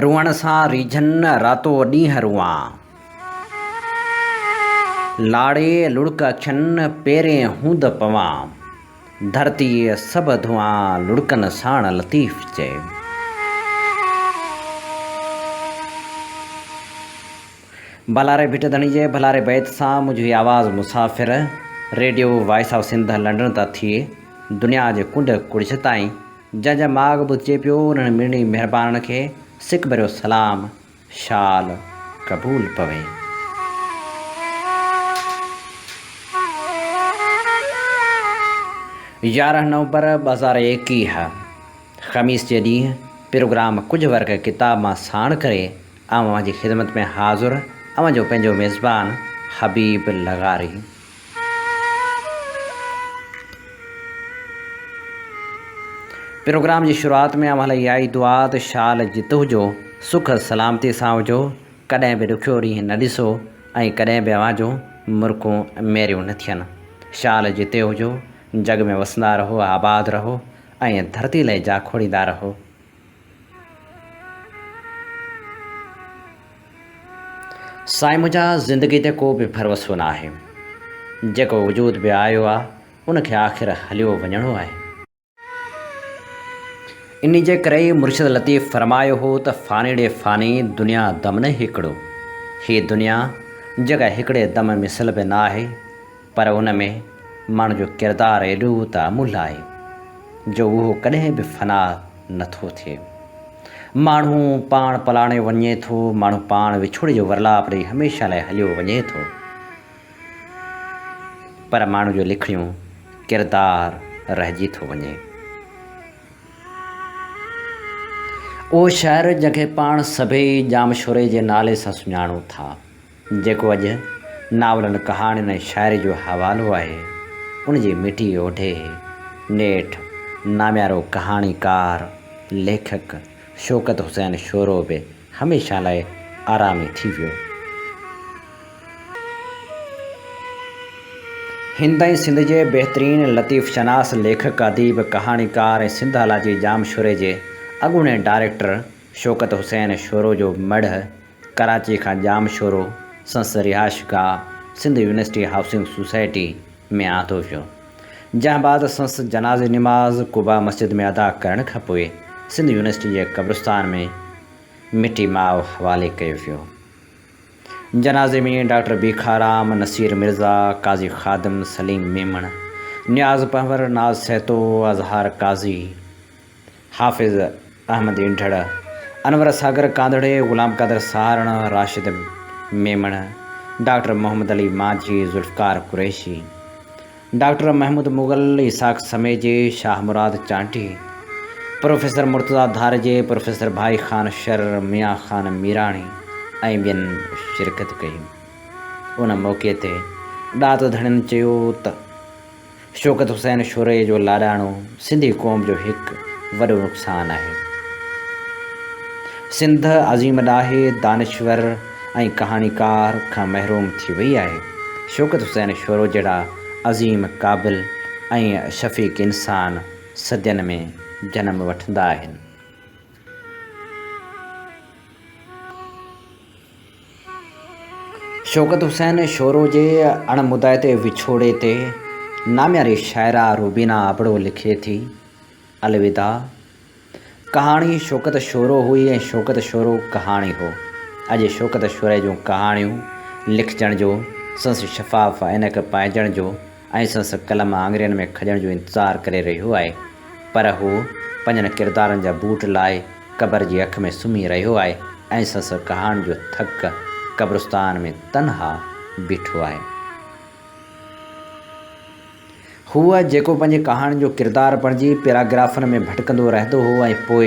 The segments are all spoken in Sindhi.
روئڻ سان ريجهن، راتو ڏينهن روئان. لاڙي لڙڪ اکين، پيرين هوند پوان. ڌرتيء سڀ ڌوئان، لڙڪن ساڻ لطيف چئي. ڀلاري ڀٽ ڌڻي جي ڀلاري بيت سان منهنجو هي آواز مسافر، radio voice of Sindh London تان ٿئي دنيا جي ڪنڊ ڪڙڇ تائين جنهن جنهن ماڳ ٻڌجي پيو انهن مڙني مهربانن کي سڪ ڀريو سلام شال قبول پوي. 11 نومبر 2021 خميس جي ڏينهن پروگرام ڪجهه ورق ڪتاب مان ساڻ ڪري آئون اوهان جي خدمت ۾ حاضر اوهان جو پنهنجو ميزبان حبيب لغاري. پروگرام جي شروعات ۾ اوهان لاء اها ئي دعا ته شال جت هجو، سک سلامتي سان هجو، ڪڏهن به ڏکيو ڏينهن نه ڏسو ۽ ڪڏهن به اوهان جون مرڪون ميريون نه ٿين. شال جتي هجو، جڳ ۾ وسندا رهو، آباد رهو ۽ ڌرتي لئه جاکوڙيندا رهو. سائين منهنجا زندگي تي ڪو به ڀروسو ناهي. جيڪو وجود به آيو آ ان کي آخر هليو وڃڻو آهي. انهي جي ڪري ئي مرشد لطيف فرمايو هو ته فاني ڙي فاني دنيا دم نه هيڪڙو. هي دنيا جيڪا هڪڙي دم مثل به نه آهي پر ان ۾ ماڻهو جو ڪردار ايڏو ته املهه آهي جو اهو ڪڏهن به فنا نه ٿو ٿئي. ماڻهو پاڻ پلاڻي وڃي ٿو، ماڻهو پاڻ وڇوڙي جو ورلاپ ڏئي هميشه لاء هليو وڃي ٿو، پر ماڻهو جو لکڻيون ڪردار رهجي ٿو وڃي. اهو شهر جنهن کي پاڻ سڀئي ڄامشوري جي نالي سان سڃاڻون ٿا. جيڪو اڄ ناولن، ڪهاڻين ۽ شاعري جو حوالو آهي، ان جي مٽي اوڍي نيٺ ناميارو ڪهاڻيڪار، ليکڪ شوڪت حسين شورو به هميشه لاء آرامي ٿي ويو. هند ۽ سنڌ جي بهترين لطيف شناس ليکڪ، اديب، ڪهاڻيڪار ۽ سنڌ الاجي ڄامشوري جي اڳوڻي ڊائريڪٽر شوڪت حسين شورو جو مڙهه ڪراچي کان ڄام شورو سنس رهائشگاهه سنڌ يونيورسٽي هائوسنگ سوسائٽي ۾ آندو ويو، جنهن بعد سنس جنازي نماز قبا مسجد ۾ ادا ڪرڻ کانپوء سنڌ يونيورسٽي جي قبرستان ۾ مٽي ماء حوالي ڪيو ويو. جنازي ۾ ڊاڪٽر بيکارام، نصير مرزا، قاضي خادم، سليم ميمڻ، نياز پنهور، ناز سهتو، اظهار قاضي، حافظ احمد انڍڙ، انور ساگر ڪانڌڙي، غلام قادر سهارڻ، راشد ميمڻ، ڊاڪٽر محمد علي مانجهي، ذوالفقار قريشي، ڊاڪٽر محمود مغل، اسحاق سميجي، شاهه مراد چانڊيي، پروفيسر مرتضيٰ ڌاريجي، پروفيسر ڀائي خان شر، ميان خان ميراڻي ۽ ٻين شرڪت ڪئي. ان موقعي تي ڏات ڌڻين چيو ته. شوڪت حسين شوري جو لاڏاڻو سنڌي قوم جو هڪ وڏو نقصان آهي. سنڌ عظيم ڏاهي، دانشور ۽ ڪهاڻيڪار کان محروم ٿي وئي آهي. شوڪت حسين شورو جهڙا عظيم، قابل ۽ شفيق انسان صدين ۾ جنم وٺندا آهن. شوڪت حسين شورو جي اڻ مدائتي وڇوڙي تي نامياري شاعره روبينا ابڙو لکي ٿي، الوداع ڪهاڻي شوڪت شورو هئي ۽ شوڪت شورو ڪهاڻي هو. اڄ شوڪت شوري جون ڪهاڻيون لکجڻ جو، سندس شفاف عينڪ پائجڻ جو ۽ سندس قلم آڱرين ۾ کڄڻ جو انتظار ڪري رهيو آهي پر هو پنهنجن ڪردارن جا بوٽ لاهي قبر جي اک ۾ سمهي رهيو آهي ۽ سندس ڪهاڻين جو ٿڪ قبرستان ۾ تنها بيٺو آهي. هو جيڪو پنهنجي ڪهاڻين جو ڪردار بڻجي پيراگرافن ۾ ڀٽڪندو رهندو هو ۽ پوء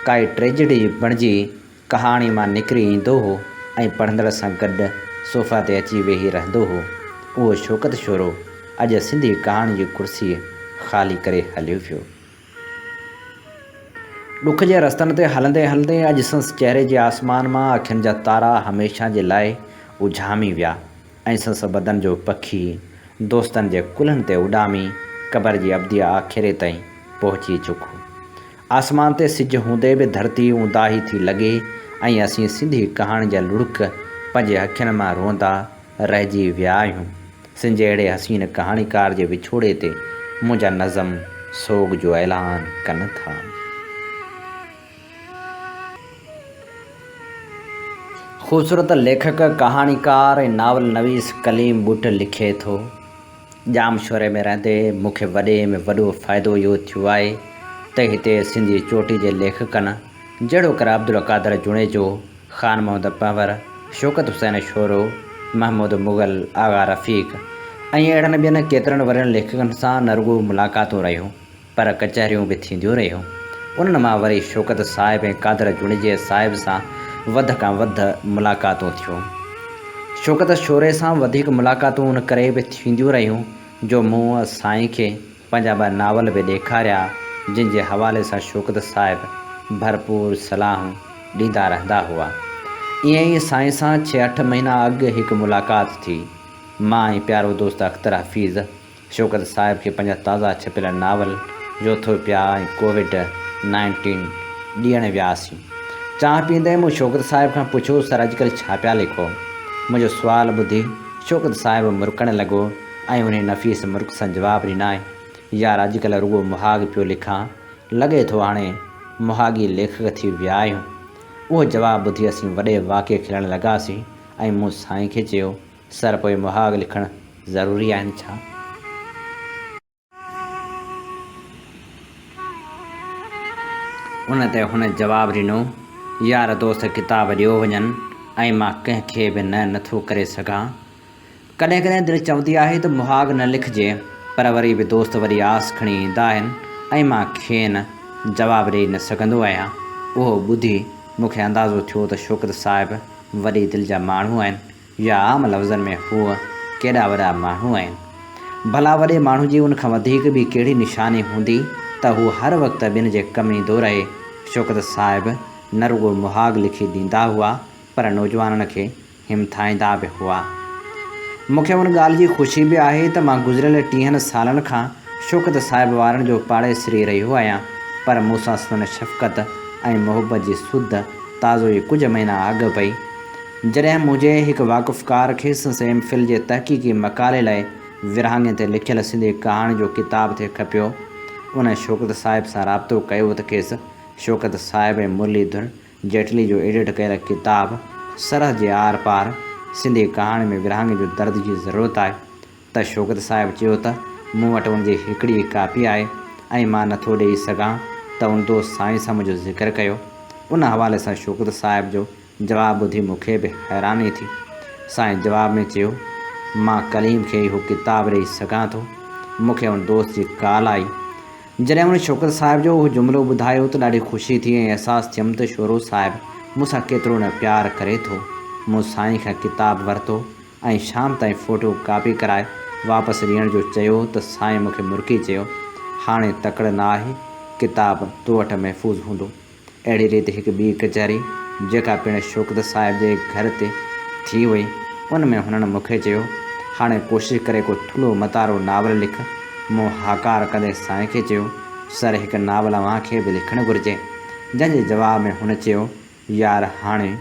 ڪائي ٽريجڊي بڻجي ڪهاڻي مان نڪري ايندو هو ۽ پڙهندڙ سان گڏ صوفا تي اچي ويهي رهندو هو، اهو شوڪت شورو اڄ سنڌي ڪهاڻين جي ڪرسي خالي ڪري هليو ويو. ڏک جي رستن تي هلندي هلندي اڄ سندس چهري جي آسمان مان اکين جا تارا هميشه جي لاء اجهامي ويا ۽ سندس بدن جو پکي دوستن جي ڪلهن تي اڏامي قبر جي ابدي آکيري تائين پهچي چڪو. آسمان تي سج هوندي به ڌرتي اونداهي ٿي لڳي ۽ اسين سنڌي ڪهاڻي جا لڙڪ پنهنجي اکين مان روئندا رهجي ويا آهيون. سنڌ جي اهڙي حسين ڪهاڻيڪار جي وڇوڙي تي منهنجا نظم سوڳ جو اعلان ڪن ٿا. خوبصورت ليکڪ، ڪهاڻيڪار ۽ ناول نويس ڪليم ٻٽ لکي ٿو، ڄامشوري ۾ رهندي مون کي وڏي ۾ وڏو فائدو اهو ٿيو آهي ته هتي سنڌي چوٽي جي ليکڪن جهڙوڪر عبدالقادر جوڻيجو، خان محمد پنهور، شوڪت حسين شورو، محمود مغل، آغا رفيق ۽ اهڙن ٻين ڪيترن وڏن ليکڪن سان نه رڳو ملاقاتون رهيون پر ڪچهريون به ٿينديون رهيون. انهن مان وري شوڪت صاحب ۽ قادر جوڻيجي صاحب سان وڌ کان وڌ ملاقاتون ٿيون. شوڪت شوري سان وڌيڪ ملاقاتون ان ڪري به ٿينديون رهيون جو مون سائين کي پنهنجا ٻه ناول به ڏيکاريا جن جي حوالي سان شوڪت صاحب ڀرپور صلاحون ڏيندا رهندا هئا. ائين ئي سائين سان ڇهه اٺ مهينا اڳ هڪ ملاقات ٿي. مان ۽ پيارو دوست اختر حفيظ شوڪت صاحب کي پنهنجا تازا ڇپيل ناول يوٿوپيا ۽ ڪووڊ نائنٽين ڏيڻ وياسين. چانهه پيئندي مون شوڪت صاحب کان پڇيو، سر اڄڪلهه ڇا پيا لکو؟ منهنجو سوال ٻڌي شوڪت صاحب مرڪڻ لڳو ۽ انهي نفيس مرڪ سان جواب ڏنائين، يار اڄڪلهه رڳو مهاڳ پيو لکان، لڳي ٿو هاڻي مهاڳي ليکڪ ٿي ويا آهيون. اهو جواب ٻڌي اسين وڏي واڪي کلڻ لڳاسين ۽ مون سائين کي چيو، سر پوء مهاڳ لکڻ ضروري آهن ڇا؟ ان تي هن جواب ڏنو، يار دوست ڪتاب ڏيو وڃن ۽ مان ڪنهن کي به نه نٿو ڪري سگهان. ڪڏهن ڪڏهن دل چوندي آهي ته مهاڳ نه لکجي پر وري به دوست وڏي آس کڻي ايندا آهن ۽ مان کين جواب ڏئي نه سگهندو آهيان. اهو ٻڌي مون کي اندازو ٿيو ته شوڪت صاحب وڏي دل جا ماڻهو آهن. يا عام لفظن ۾ هو ڪيڏا وڏا ماڻهو آهن. ڀلا وڏي ماڻهو جي ان کان وڌيڪ ٻي ڪهڙي نشاني هوندي ته هو هر وقت ٻين جي ڪم ايندو رهي. شوڪت صاحب نه رڳو مهاڳ لکي ڏيندا هئا پر نوجوانن کي همٿائيندا به هئا. مون کي ان ڳالهه جي خوشي به آهي ته مان گذريل ٽيهن سالن کان شوڪت صاحب وارن جو پاڙيسري رهيو آهيان پر مون سان سندن شفقت ۽ محبت جي سڌ تازو ئي ڪجهه مهينا اڳ پئي. جڏهن منهنجي هڪ واقفڪار کي سندس ايم فل جي تحقيقي مقالي لاء ورهاڱي تي لکيل سنڌي ڪهاڻي جو ڪتاب ٿي کپيو، ان شوڪت صاحب سان رابطو ڪيو ته کيس شوڪت صاحب ۽ مرلي ڌر جيٽلي جو ايڊٽ ڪيل ڪتاب سرحد جي آر پار، سنڌي ڪهاڻي ۾ ورهاڱي جو درد جي ضرورت آهي ته شوڪت صاحب چيو ته مون وٽ ان جي هڪڙي ئي ڪاپي آهي ۽ مان نٿو ڏيئي سگهان ته ان دوست سائين سان منهنجو ذڪر ڪيو. ان حوالي سان شوڪت صاحب جو جواب ٻڌي مون کي به حيراني ٿي. سائين جواب ۾ چيو، مان ڪليم کي اهو ڪتاب ڏئي سگهان ٿو. مون کي ان دوست جي ڪال آئي. جڏهن هن شوڪت صاحب جو اهو جملو ٻڌايو ته ڏاڍي خوشي ٿي ۽ احساس ٿيم ته شورو صاحب مون سان ڪيترو نه پيار ڪري ٿو. مون سائين کان ڪتاب ورتو ۽ شام تائين فوٽو ڪاپي ڪرائي واپس ڏيڻ جو چيو ته سائين مون کي مرڪي چيو، هاڻي تڪڙ نه آهي، ڪتاب تو وٽ محفوظ هوندو. اهڙي ريت هڪ ٻي ڪچهري، جيڪا پڻ شوڪت صاحب جي گهر تي ٿي هئي، ان ۾ هنن مون کي چيو، هاڻي ڪوشش ڪري ڪو ٿلهو متارو ناول لک. مون هاڪار ڪندي سائين کي چيو، سر هڪ ناول اوهان کي به لکڻ گهرجي. جنهن جي جواب ۾ هن چيو، يار هاڻي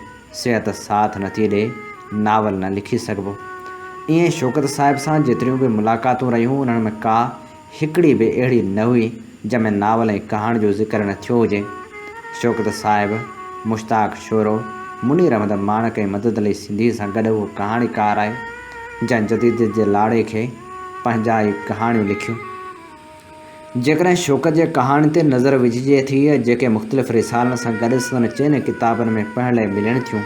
صحت ساٿ نٿي ڏئي، ناول نه لکي سگهبو. ائين شوڪت صاحب سان جيتريون به ملاقاتون رهيون، انهن ۾ ڪا هڪڙي به اهڙي نه هئي، جنهن ۾ ناول ۽ ڪهاڻي جو ذڪر نه ٿيو هجي. شوڪت صاحب، مشتاق شورو، منير احمد ماڻڪ ۽ مدد علي سنڌيء سان گڏ اهو ڪهاڻيڪار آهي، جنهن جديديت جي لاڙي کي پنهنجا ئي ڪهاڻيون لکيون. جيڪڏهن شوڪت جي ڪهاڻين تي نظر وجهجي ٿي، جيڪي مختلف رسالن سان گڏ سندن چئن ڪتابن ۾ پڙهڻ لاء ملن ٿيون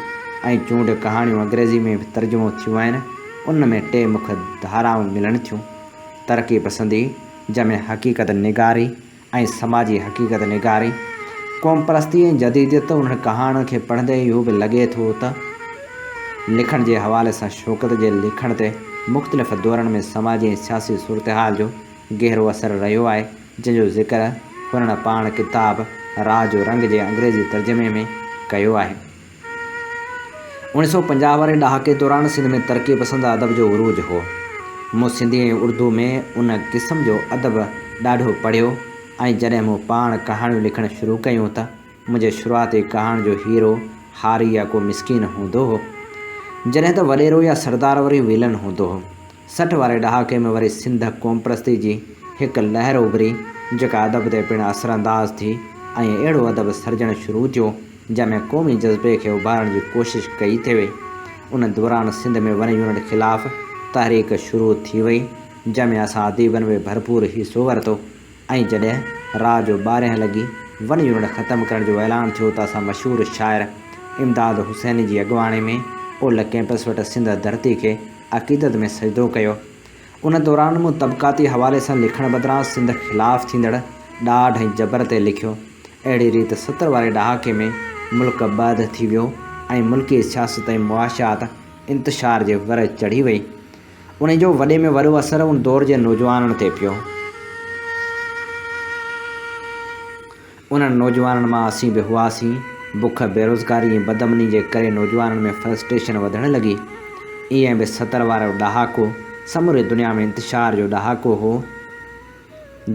۽ چونڊ ڪهاڻيون انگريزي ۾ به ترجمو ٿيون آهن، انهن ۾ ٽي مک ڌارائون ملن ٿيون. ترقي پسندي، جنهن ۾ حقيقت نگاري ۽ سماجي حقيقت نگاري، قومپرستي ۽ جديديت انهن ڪهاڻين کي پڙهندي اهو به لڳي ٿو ته لکڻ جي حوالي سان شوڪت جي لکڻ تي مختلف دورن ۾ سماجي ۽ سياسي صورتحال جو گهرو اثر رهيو آهي، جنهن جو ذڪر هنن پاڻ ڪتاب راهه جو رنگ جي انگريزي ترجمي ۾ ڪيو آهي. 1950 واري ڏهاڪي دوران سنڌ ۾ ترقي پسند ادب جو عروج هو. مون سنڌي ۽ اردو ۾ ان قسم جو ادب ڏاڍو پڙهيو ۽ جڏهن مون پاڻ ڪهاڻيون لکڻ شروع ڪيون ته منهنجي شروعاتي ڪهاڻي جو هيرو هاري يا ڪو مسڪين هوندو هو. جڏهن ته وڏيرو يا سردار وري ويلن هوندو هو. 60 واري ڏهاڪي ۾ وري سنڌ قومپرستي جي هڪ لهر اڀري، جيڪا ادب تي پڻ اثرانداز ٿي ۽ اهڙو ادب سرجڻ شروع ٿيو، جنهن ۾ قومي جذبي کي اڀارڻ جي ڪوشش ڪئي ٿي وئي. ان دوران سنڌ ۾ ون يونٽ خلاف تحريڪ شروع ٿي وئي، جنهن ۾ اسان اديبن به ڀرپور حصو ورتو ۽ جڏهن رات جو ٻارهين لڳي ون يونٽ ختم ڪرڻ جو اعلان ٿيو ته اسان مشهور شاعر امداد حسيني جي اڳواڻي ۾ اولهه ڪئمپس وٽ سنڌ ڌرتي کي عقيدت ۾ سجدو ڪيو. ان دوران مون طبقاتي حوالي سان لکڻ بدران سنڌ خلاف ٿيندڙ ڏاڍ ۽ جبر تي لکيو. اهڙي ريت 70 واري ڏهاڪي ۾ ملڪ ٻه اڌ ٿي ويو ۽ ملڪي سياست ۽ معاشيات انتشار جي ور چڙهي وئي. انهي جو وڏي ۾ وڏو اثر ان دور جي نوجوانن تي پيو. انهن نوجوانن مان اسين به هئاسين. بک، بيروزگاري ۽ بدامني جي ڪري نوجوانن ۾ فرسٽريشن وڌڻ لڳي. ايئن به 70 وارو ڏهاڪو سموري دنيا ۾ انتشار جو ڏهاڪو هو.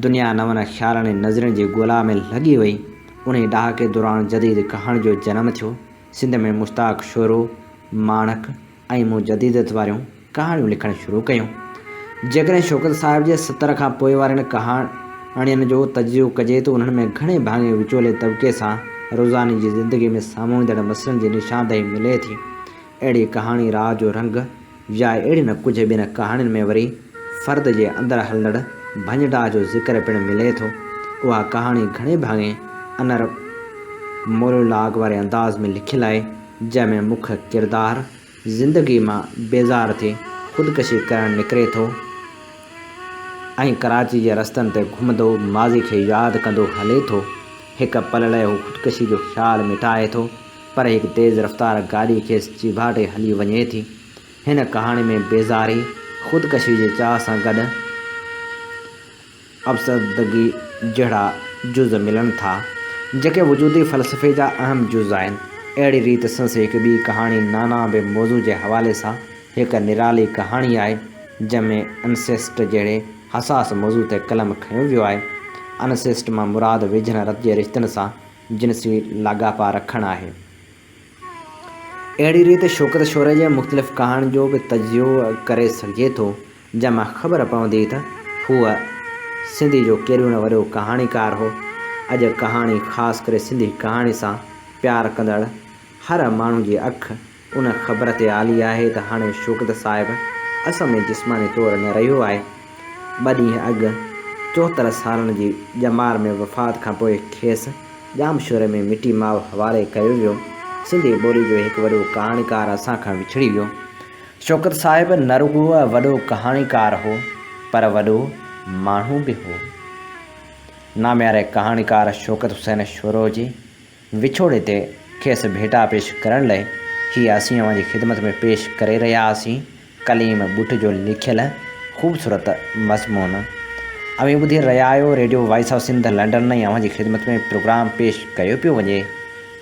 دنيا نون خيالن ۽ نظرين جي ڳولا ۾ لڳي وئي. انهي ڏهاڪي دوران جديد ڪهاڻي جو جنم ٿيو. سنڌ ۾ مشتاق شورو، ماڻڪ ۽ مون جديديت واريون ڪهاڻيون لکڻ شروع ڪيون. جيڪڏهن شوڪت صاحب جي 70 کان پوء وارين ڪهاڻين جو تجزيو ڪجي ته انهن ۾ گهڻي ڀاڱي وچولي طبقي سان روزاني جي زندگي ۾ سامهون ايندڙ مسئلن جي نشاندهي ملي ٿي. اهڙي ڪهاڻي راء جو رنگ يا اهڙين ڪجهه ٻين ڪهاڻين ۾ وري فرد جي اندر هلندڙ ڀڃ ڊاهه جو ذڪر پڻ ملي ٿو. اها ڪهاڻي گهڻي ڀاڱي انر مونولاگ واري انداز ۾ لکيل آهي، جنهن ۾ مک ڪردار زندگي مان بيزار ٿي خودڪشي ڪرڻ نڪري ٿو ۽ ڪراچي جي رستن تي گهمندو ماضي کي ياد ڪندو هلي ٿو. هڪ پل لئه هو خودڪشي جو خيال مٽائي ٿو، پر هڪ تيز رفتار گاڏي کيس چيڀاٽي هلي وڃي ٿي. هن ڪهاڻي ۾ بيزاري، خودڪشي جي چاهه سان گڏ افسردگي جهڙا جز ملن ٿا، جيڪي وجودي فلسفي جا اهم جز آهن. اهڙي ريت سندس هڪ ٻي ڪهاڻي نانا به موضوع جي حوالي سان هڪ نرالي ڪهاڻي آهي، جنهن ۾ انسيسٽ جهڙي حساس موضوع تي قلم کنيو ويو آهي. انسيسٽ مان مراد ويجهن رت جي رشتن سان جنسي لاڳاپا رکڻ آهي. اهڙي ريت شوڪت شوري جي مختلف ڪهاڻين جو به تجزيو ڪري سگهجي ٿو، جنهن مان خبر پوندي ته هو سنڌي جو ڪيڏو نه وڏو ڪهاڻيڪار هو. اڄ ڪهاڻي خاص ڪري سنڌي ڪهاڻي سان پيار ڪندڙ هر ماڻهو جي اک ان خبر تي آلي آهي ته هاڻي شوڪت صاحب اسان ۾ جسماني طور نه رهيو آهي. ٻه ڏينهن اڳ 74 سالن جي ڄمار ۾ وفات کانپوء کيس ڄامشوري ۾ مٽي ماء حوالي ڪيو ويو. سنڌي ٻولي جو هڪ وڏو ڪهاڻيڪار اسان کان وڇڙي ويو. شوڪت صاحب نه رڳو وڏو ڪهاڻيڪار هو پر وڏو ماڻهو به هو. نامياري ڪهاڻيڪار شوڪت حسين شورو جي وڇوڙي تي کيس ڀيٽا پيش ڪرڻ لئه هي اسين اوهان جي خدمت ۾ پيش ڪري رهيا آسين ڪليم ٻٽ جو لکيل خوبصورت مضمون. اوهين ٻڌي رهيا آهيو radio voice of Sindh London ۽ اوهان جي خدمت ۾ پروگرام پيش ڪيو پيو وڃي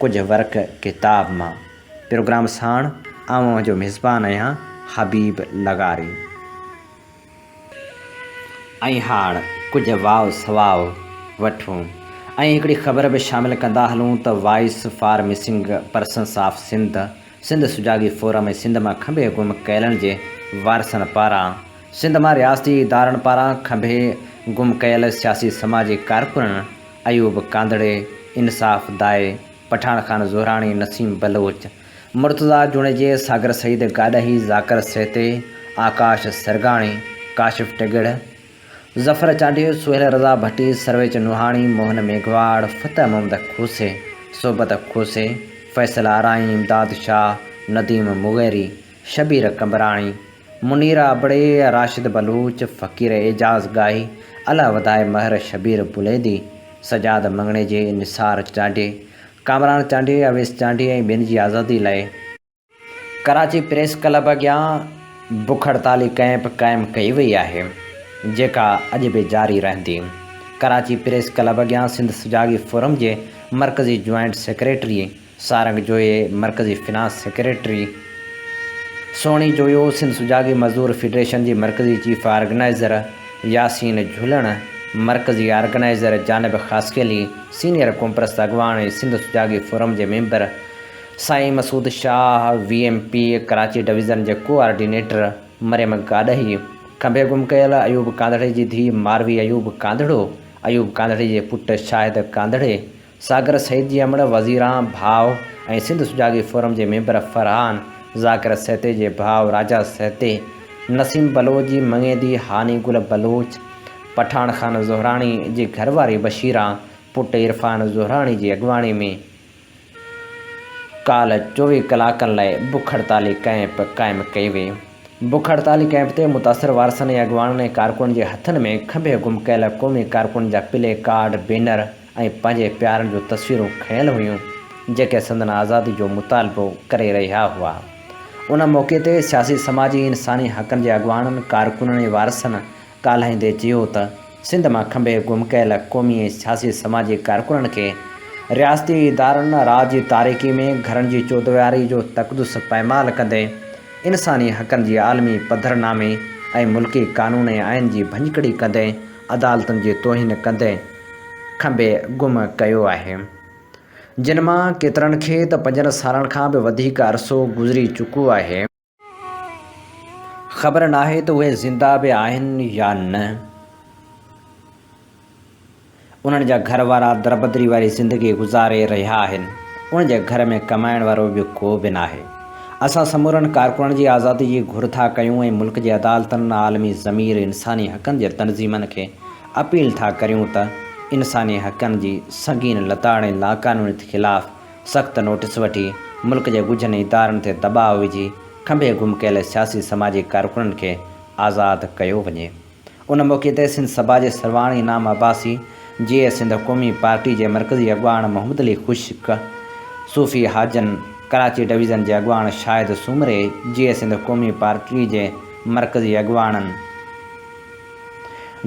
ڪجهه ورق ڪتاب مان. پروگرام ساڻ آئون اوهان جو ميزبان آهيان حبيب لغاري. ۽ هاڻ ڪجهه واء سواء وٺون ۽ هڪڙي خبر به شامل ڪندا هلون ته voice for missing persons of Sindh, Sindh Sujagi forum ۽ Sindh مان کنڀي گم ڪيلن جي وارثن پاران سنڌ مان رياستي ادارن پاران کنڀي گم ڪيل سياسي سماجي ڪارڪنن ايوب ڪانڌڙي، انصاف دائي، پٺاڻ خان زهراڻي، نسيم بلوچ، مرتضيٰ جوڻيجي، ساگر سعيد گاڏهي، ذاڪر سهتي، آڪاش سرگاڻي، ڪاشف ٽڳڙ، ظفر چانڊيو، سهيل رضا ڀٽي، سرويچ نوحاڻي، موهن ميگهواڙ، فتح محمد کوسي، صحبت کوسي، فيصل آرائين، امداد شاهه، نديم مغيري، شبير قمبراڻي، منير ابڙي، راشد بلوچ، فقير اعجاز ڳاهي، الله وڌائي مهر، شبير بليدي، سجاد مڱڻيجي، نثار چانڊيي، ڪامران چانڊيي، اويس چانڊيي ۽ ٻين جي آزادي لاء ڪراچي پريس ڪلب اڳيان بک هڙتالي ڪئمپ قائم ڪئي وئي آهي، جيڪا اڄ به جاري رهندي. ڪراچي پريس ڪلب اڳيان سنڌ سجاڳي فورم جي مرڪزي جوائنٽ سيڪريٽري سارنگ جويي، مرڪزي فنانس سيڪريٽري سهڻي جويو، سنڌ سجاڳي مزدور فيڊريشن جي مرڪزي چيف آرگنائيزر ياسين جهلڻ، مرڪزي آرگنائيزر جانب خاصخيلي، سينيئر قومپرست اڳواڻ ۽ سنڌ سجاڳي فورم جي ميمبر سائين Masood Shah, V M P Karachi division جي ڪوآرڊينيٽر مريم گاڏهي، کنڀي گم ڪيل ايوب ڪانڌڙي جي ڌيء ماروي ايوب ڪانڌڙو، ايوب ڪانڌڙي جي پٽ شاهد ڪانڌڙي، ساگر سعيد جي امڙ وزيران ڀاء ۽ سنڌ سجاڳي فورم جي ميمبر فرحان ذاڪر سهتي جي ڀاء راجا سهتي، نسيم بلوچ جي مڱيندي هاني گل بلوچ، پٺاڻ خان زهراڻي جي گهرواري بشيران پٽ عرفان زهراڻي جي اڳواڻي ۾ ڪالهه 24 ڪلاڪن لاء بک هڙتالي ڪئمپ قائم ڪئي وئي. بک هڙتالي ڪئمپ تي متاثر وارثن ۽ اڳواڻن ۽ ڪارڪنن جي هٿن ۾ کنڀي گم ڪيل قومي ڪارڪنن جا پلي ڪارڊ، بينر ۽ پنهنجي پيارن جون تصويرون کنيل هيون، جيڪي سندن آزادي جو مطالبو ڪري رهيا هئا. ان موقعي تي سياسي، سماجي ۽ انساني حقن جي اڳواڻن، ڪارڪنن ۽ وارثن ڳالهائيندي چيو ته سنڌ مان کنڀي گم ڪيل قومي ۽ سياسي سماجي ڪارڪنن کي رياستي ادارن رات جي تاريڪي ۾ گهرن جي چوديواري جو تقدس پائمال ڪندي انساني حقن جي عالمي پڌرنامي ۽ ملڪي قانون ۽ آئين جي ڀڃڪڙي ڪندي عدالتن جي توهين ڪندي کنڀي گم ڪيو آهي جن مان ڪيترن کي ته پنجن سالن کان به وڌيڪ عرصو گذري چڪو آهي. خبر ناهي ته اهي زنده به آهن يا نه. انهن جا گهر وارا دربدري واري زندگي گذاري رهيا آهن. انهن جي گهر ۾ ڪمائڻ وارو به ڪو به ناهي. اسان سمورن ڪارڪنن جي آزادي جي گهر ٿا ڪيون ۽ ملڪ جي عدالتن، عالمي ضمير، انساني حقن جي تنظيمن کي اپيل ٿا ڪريون ته انساني حقن جي سنگين لتاڙ ۽ لاقانونيت خلاف سخت نوٽيس وٺي ملڪ جي ڳجهن ادارن تي دٻاء وجهي کنڀي گم ڪيل سياسي سماجي ڪارڪنن کي آزاد ڪيو وڃي. ان موقعي تي سنڌ سڀا جي سرواڻ انعام عباسي، جيئي سنڌ قومي پارٽي جي مرڪزي اڳواڻ محمد علي خشڪ، صوفي حاجن، ڪراچي ڊويزن جي اڳواڻ شاهد سومري، جيئي سنڌ قومي پارٽي جي مرڪزي اڳواڻن،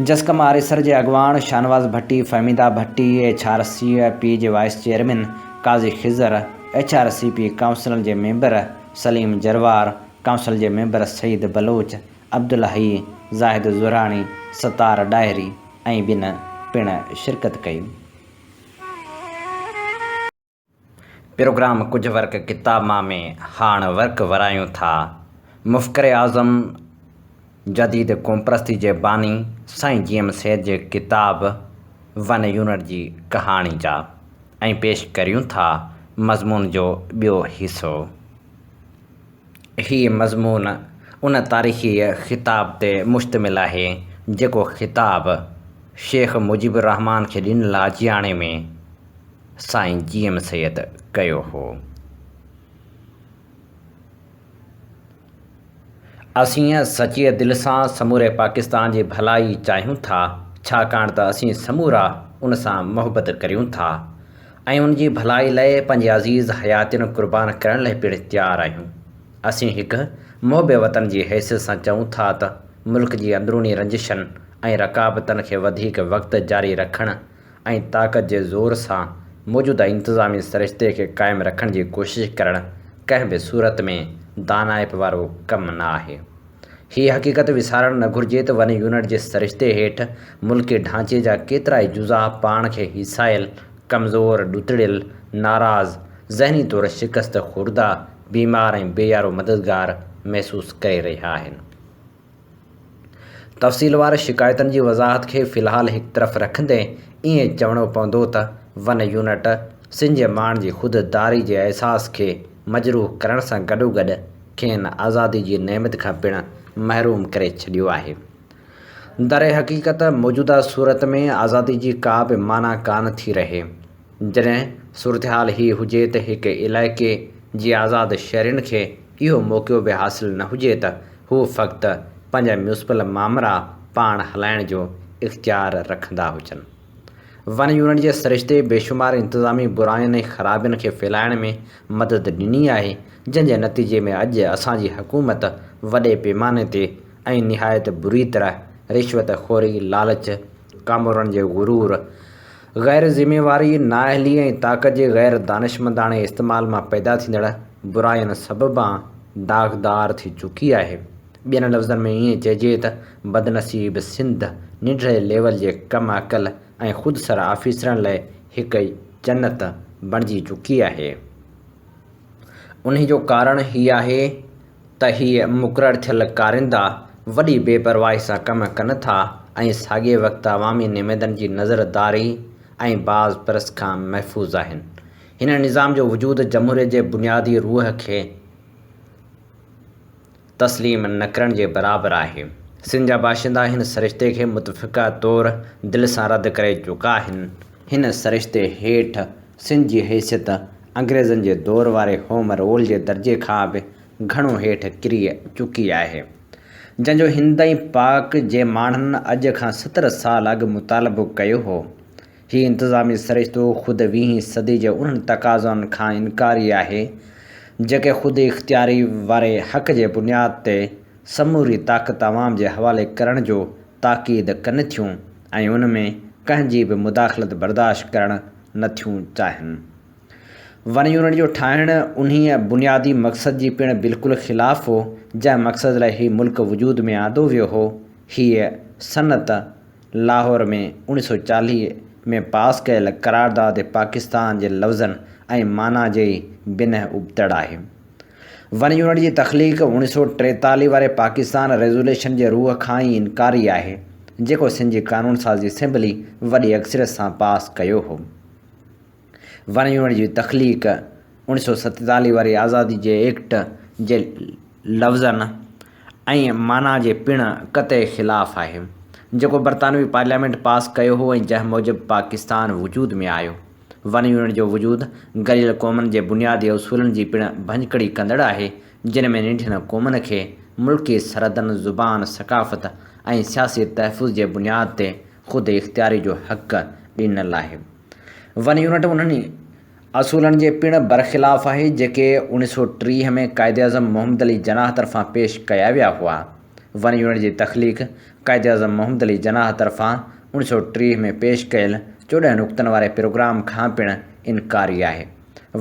جسقم آريسر جي اڳواڻ Shahnawaz Bhatti, Fahmida Bhatti, H R C P جي vice chairman Qazi Khizar, H R C P council جي ميمبر سليم جروار، ڪائونسل جي ميمبر سعيد بلوچ، عبدالحئي، زاهد زهراڻي، ستار ڏاهري ۽ ٻين پڻ شرڪت ڪئي. پروگرام ڪجهه ورق ڪتاب مان ۾ هاڻ ورق ورايون ٿا. مفڪر اعظم جديد قومپرستي جي باني سائين جي ايم سيد جي ڪتاب ون يونٽ جي ڪهاڻي جا ۽ پيش ڪريون ٿا مضمون جو ٻيو حصو. هي مضمون ان تاريخي خطاب تي مشتمل آهي جيڪو خطاب شيخ مجيب الرحمان کي ڏنل آجياڻي ۾ سائين جي ايم سيد ڪيو هو. اسين سچيء دل سان سموري پاڪستان جي ڀلائي چاهيون ٿا، ڇاڪاڻ ته اسين سمورا ان سان محبت ڪريون ٿا ۽ ان جي ڀلائي لئه پنهنجي عزيز حياتين قربان ڪرڻ لئه پڻ تيار آهيون. اسين هڪ محب وطن جي حيثيت سان چئون ٿا ته ملڪ جي اندروني رنجشن ۽ رقابتن کي وڌيڪ وقت جاري رکڻ ۽ طاقت جي زور سان موجوده انتظامي سرشتي کي قائم رکڻ جي ڪوشش ڪرڻ ڪنهن به صورت ۾ دانائپ وارو ڪم نه آهي. هيء حقيقت وسارڻ نه گهرجي ته ون يونٽ جي سرشتي هيٺ ملڪي ڍانچي جا ڪيترائي جزا پاڻ کي هيسايل، ڪمزور، ڏتڙيل، ناراض، ذهني طور شڪست خورده، بيمار ۽ بي يارو مددگار محسوس ڪري رهيا آهن. تفصيلوار شڪايتن جي وضاحت کي في الحال هڪ طرف رکندي ائين چوڻو پوندو ته ون يونٽ سنڌ جي ماڻهن جي خود داري جي احساس کي مجروح ڪرڻ سان گڏوگڏ کين آزادي جي نعمت کان پڻ محروم ڪري ڇڏيو آهي. درحقيقت موجوده صورت ۾ آزادي جي ڪا به معنيٰ ڪانه ٿي رهي. جڏهن صورتحال هي هجي ته هڪ علائقي جي آزاد شهرين کي اهو موقعو به حاصل نه هجي ته هو فقط پنهنجا ميونسپل مامرا پاڻ هلائڻ جو اختيار رکندا هجن. ون يونٽ جي سرشتي بيشمار انتظامي براين ۽ خرابين کي ڦهلائڻ ۾ مدد ڏني آهي، جنهن جي نتيجي ۾ اڄ اسان جي حڪومت وڏي پيماني تي ۽ نهايت بري طرح رشوت خوري، لالچ، ڪامورن جي غرور، غير ذميواري، نااهلي ۽ طاقت جي غير دانشمنداڻي استعمال مان پيدا ٿيندڙ براين سببان داغدار ٿي چڪي آهي. ٻين لفظن ۾ ائين چئجي ته بدنصيب سنڌ ننڍڙي ليول جي ڪم عقل ۽ خودسر آفيسرن لئه هڪ جنت بڻجي چڪي آهي. انهي جو ڪارڻ هي آهي ته هي مقرر ٿيل ڪارندا وڏي بي پرواهي سان ڪم ڪن ٿا ۽ ساڳئي وقت عوامي نمائندن جي نظرداري ۽ باز پرس کان محفوظ آهن. هن نظام جو وجود جمهوريت جي بنيادي روح کي تسليم نه ڪرڻ جي برابر آهي. سنڌ جا باشندا هن سرشتي کي متفقه طور دل سان رد ڪري چڪا آهن. هن سرشتي هيٺ سنڌ جي حيثيت انگريزن جي دور واري هوم رول جي درجي کان به گهڻو هيٺ ڪري چڪي آهي، جنهن جو هند ۽ پاڪ جي ماڻهن اڄ کان 70 سال اڳ مطالبو ڪيو هو. هي انتظامي سرشتو خود ويهين صدي جي انهن تقاضائن کان انڪاري آهي، جيڪي خود اختياري واري حق جي بنياد تي سموري طاقت عوام جي حوالي ڪرڻ جو تاڪيد ڪن ٿيون ۽ ان ۾ ڪنهن جي به مداخلت برداشت ڪرڻ نه ٿيون چاهين. ون يونٽ جو ٺاهڻ انهيء بنيادي مقصد جي پڻ بلڪل خلاف هو، جنهن مقصد لاء هي ملڪ وجود ۾ آندو ويو هو. هيء صنعت لاهور ۾ 1940 ۾ پاس ڪيل قرارداد پاڪستان جي لفظن ۽ معنيٰ جي ئي بنهه ابتڙ آهي. ون يونٽ جي تخليق 1943 واري پاڪستان ريزوليشن جي روح کان ئي انڪاري آهي، جيڪو سنڌ جي قانون سازي اسيمبلي وڏي اڪثريت سان پاس ڪيو هو. ون يونٽ جي تخليق 1947 واري آزادي جي ايڪٽ جي لفظن ۽ معنيٰ جي پڻ قطعي خلاف آهي، جيڪو برطانوي پارليامينٽ پاس ڪيو هو ۽ جنهن موجب پاڪستان وجود ۾ آيو. ون يونٽ جو وجود گڏيل قومن جي بنيادي اصولن جي پڻ ڀڃڪڙي ڪندڙ آهي، جن ۾ ننڍين قومن کي ملڪي سرحدن، زبان، ثقافت ۽ سياسي تحفظ جي بنياد تي خود اختياري جو حق ڏنل آهي. ون يونٽ انهن اصولن جي پڻ برخلاف آهي، جيڪي 1930 ۾ قائداعظم محمد علي جناح طرفان پيش ڪيا ويا هئا. ون يونٽ جي تخليق قائداعظم محمد علي جناح طرفان 1930 ۾ پيش ڪيل 14 نقطن واري پروگرام کان پڻ انڪاري آهي.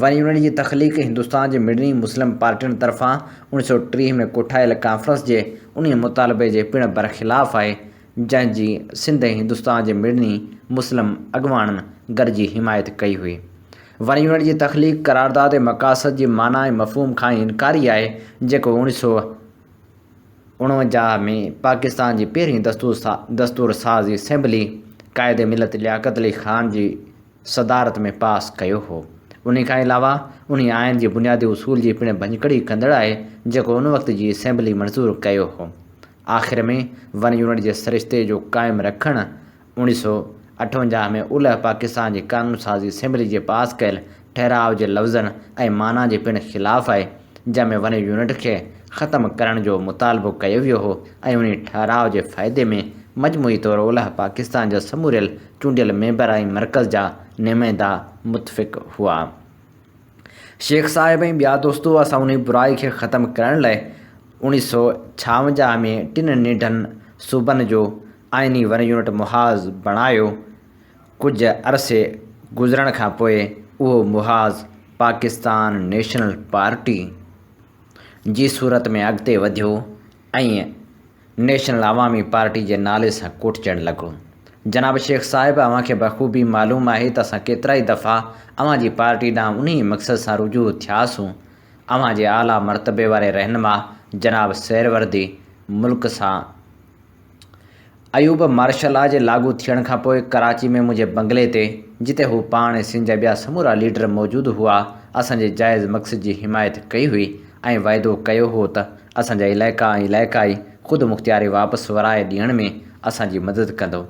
ون يونٽ جي تخليق هندستان جي مڙني مسلم پارٽين طرفان 1930 ۾ ڪوٺايل ڪانفرنس جي انهي مطالبي جي پڻ برخلاف آهي، جنهن جي سنڌ ۽ هندستان جي مڙني مسلم اڳواڻن گڏجي حمايت ڪئي هئي. ون يونٽ جي تخليق قرارداد مقاصد جي معنيٰ ۽ مفهوم کان ئي انڪاري آهي، جيڪو 1949 ۾ پاڪستان جي پهرين دستور ساز اسيمبلي قائد ملت لياقت علي خان جي صدارت ۾ پاس ڪيو هو. انهي کان علاوه انهي آئين جي بنيادي اصول جي پڻ ڀڃڪڙي ڪندڙ آهي، جيڪو ان وقت جي اسيمبلي منظور ڪيو هو. آخر ۾ ون يونٽ جي سرشتي جو قائم رکڻ 1958 ۾ اولهه پاڪستان جي قانون سازي اسيمبلي جي پاس ڪيل ٺهراء جي لفظن ۽ معنيٰ جي پڻ خلاف آهي، جنهن ۾ ون يونٽ کي ختم ڪرڻ جو مطالبو ڪيو ويو هو ۽ انهي ٺهراء جي فائدي ۾ مجموعي طور اولهه پاڪستان جا سموريل چونڊيل ميمبر ۽ مرڪز جا نمائندا متفق هئا. شيخ صاحب ۽ ٻيا دوستو اسان انهي برائي کي ختم ڪرڻ لاء 1956 ۾ ٽن ننڍن صوبن جو آئيني ون يونٽ محاذ بڻايو. ڪجهه عرصي گذرڻ کان پوء اهو محاذ پاڪستان نيشنل پارٽي جي صورت ۾ اڳتي وڌيو ۽ نيشنل عوامي پارٽي جي نالي سان ڪوٺجڻ لڳو. جناب شيخ صاحب اوهان کي بخوبي معلوم آهي ته اسان ڪيترائي دفعا اوهان جي پارٽي ڏانهن انهيء مقصد سان رجوع ٿياسون. اوهان جي اعليٰ مرتبي واري رهنما جناب سهروردي ملڪ سان ايوب مارشل لا جي لاڳو ٿيڻ کان پوء ڪراچي ۾ منهنجي بنگلي تي، جتي هو پاڻ ۽ سنڌ جا ٻيا سمورا ليڊر موجود هئا، اسان جي جائز مقصد جي حمايت ڪئي هئي ۽ وعدو ڪيو هو ته اسان جا علائقا ۽ علائقائي خودمختياري واپس ورائي ڏيڻ ۾ اسان جي مدد ڪندو.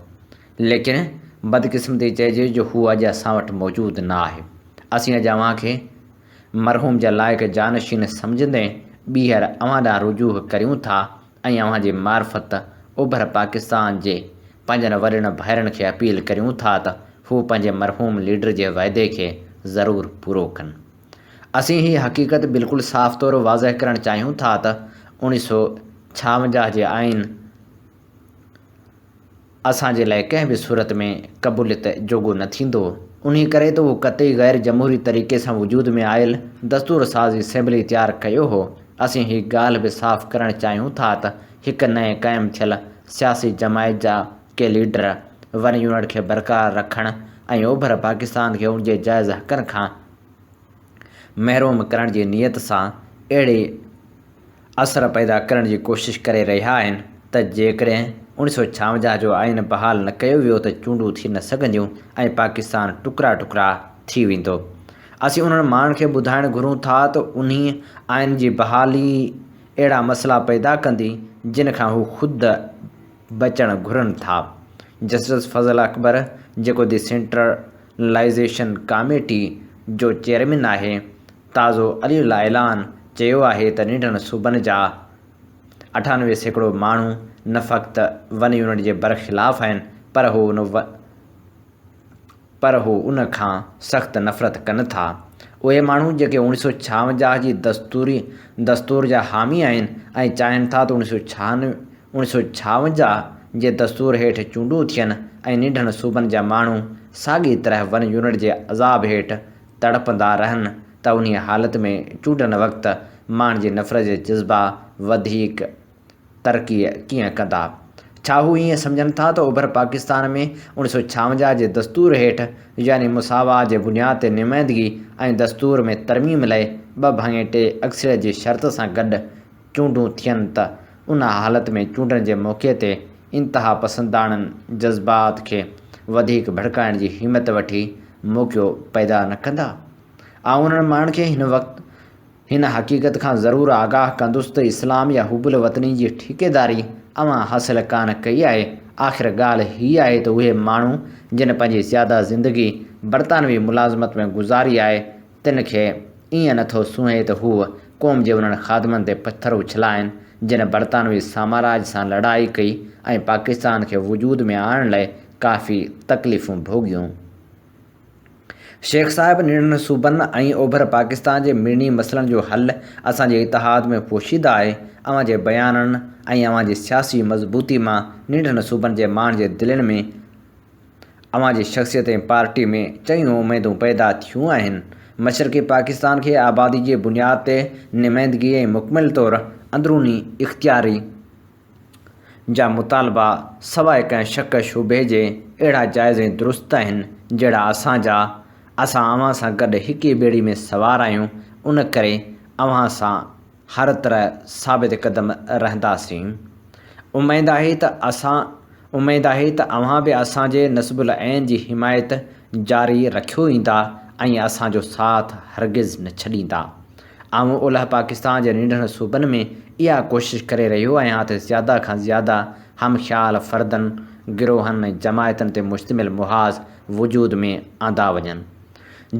ليڪن بدقسمتي چئجي جو هو اڄ اسان وٽ موجود نه آهي. اسين اڄ اوهان کي مرحوم جا لائق جانشين سمجهندي ٻيهر اوهان ڏانهن رجوع ڪريون ٿا ۽ اوهان جي معرفت اوڀر پاڪستان جي پنهنجن وڏن ڀائرن کي اپيل ڪريون ٿا ته هو پنهنجي مرحوم ليڊر جي وعدي کي ضرور پورو ڪن. اسين هي حقيقت بلڪل صاف طور واضح ڪرڻ چاهيون ٿا ته 1956 جي آئين اسان جي لاء ڪنهن به صورت ۾ قبوليت جوڳو نه ٿيندو، انهي ڪري ته اهو قطعي غير جمهوري طريقي سان وجود ۾ آيل دستور ساز اسيمبلي تيار ڪيو هو. اسين هي ڳالهه به صاف ڪرڻ چاهيون ٿا ته هڪ نئين قائم ٿيل سياسي جماعت جا ڪي ليڊر ون يونٽ کي برقرار رکڻ ۽ اوڀر پاڪستان کي ان جي جائز حقن کان محروم ڪرڻ جي نيت سان اهڙي اثر پيدا ڪرڻ جي ڪوشش ڪري رهيا آهن ته جيڪڏهن اوڻيھ سئو ڇاونجاھ جو آئين بحال نه ڪيو ويو ته چونڊون ٿي نه سگهنديون ۽ پاڪستان ٽڪرا ٽڪرا ٿي ويندو. اسين انهن ماڻهن کي ٻڌائڻ گهرون ٿا ته انهي آئين جي بحالي ئي اهڙا مسئلا پيدا ڪندي جن کان هو خود بچڻ گهرن ٿا. جسٽس فضل اڪبر جيڪو the centralisation committee جو چيئرمين آهي تازو علي الاعلان چيو آهي ته ننڍن صوبن جا 98% ماڻهو نه فقط ون يونٽ جي برخلاف آهن پر هو پر هو ان کان سخت نفرت ڪن ٿا. اهي ماڻهو جيڪي اوڻيھ سئو ڇاونجاھ جي دستوري دستور جا حامي آهن ۽ چاهين ٿا ته اوڻيھ سئو اوڻيھ سئو ڇاونجاھ جي دستور هيٺ چونڊون ٿين ۽ ننڍن صوبن جا ماڻهو ساڳي طرح ون يونٽ جي عذاب هيٺ تڙپندا رهن ته انهيء حالت ۾ چونڊن وقت ماڻهن جي نفرت جا جذبا وڌيڪ ترقي ڪيئن ڪندا؟ ڇا هو ائين سمجهن ٿا ته اوڀر پاڪستان ۾ اوڻيھ سئو ڇاونجاھ جي دستور هيٺ يعني مساوات جي بنياد تي نمائندگي ۽ دستور ۾ ترميم لئي ٻه ڀاڱي ٽي اڪثريت جي شرط سان گڏ چونڊون ٿين ته ان حالت ۾ چونڊن جي موقعي تي انتهاپسنداڻن جذبات کي وڌيڪ ڀڙڪائڻ جي همت وٺي موقعو پيدا نه ڪندا؟ آئون انهن ماڻهن کي هن وقت هن حقيقت کان ضرور آگاهه ڪندس ته اسلام يا حب الوطني جي ٺيڪيداري اوهان حاصل ڪانه ڪئي آهي. آخر ڳالهه هيء آهي ته اهي ماڻهو جن پنهنجي زياده زندگي برطانوي ملازمت ۾ گذاري آهي تن کي ائين نه ٿو سونهي ته هو قوم جي انهن خادمن تي پٿر اڇلائين جن برطانوي سامراج سان لڙائي ڪئي ۽ پاڪستان کي وجود ۾ آڻڻ لئه ڪافي تڪليفون ڀوڳيون. شيخ صاحب ننڍن صوبن ۽ اوڀر پاڪستان جي مڙني مسئلن جو حل اسان جي اتحاد ۾ پوشيده آهي، اوهان جي بيانن ۽ اوهان جي سياسي مضبوطي مان ننڍن صوبن جي ماڻهن جي دلين ۾ اوهان جي شخصيت ۽ پارٽي ۾ چڱيون اميدون پيدا ٿيون آهن. مشرقي پاڪستان کي آبادي جي بنياد تي نمائندگي ۽ مڪمل طور اندروني اختياري جا مطالبا سواء ڪنهن شڪ شبهي جي اهڙا جائز ۽ درست آهن جهڙا اسان جا. اسان اوهان سان گڏ هڪ ئي ٻيڙي ۾ سوار آهيون ان ڪري اوهان سان هر طرح ثابت قدم رهنداسين. اميد آهي ته اسان اميد آهي ته اوهان به اسان جي نصب العين جي حمايت جاري رکيو ايندا ۽ اسان جو ساٿ هرگز نه ڇڏيندا. آئون اولهه پاڪستان جي ننڍن صوبن ۾ اها ڪوشش ڪري رهيو آهيان ته زياده کان زياده هم خيال فردن، گروهن ۽ جماعتن تي مشتمل محاذ وجود ۾ آندا وڃن.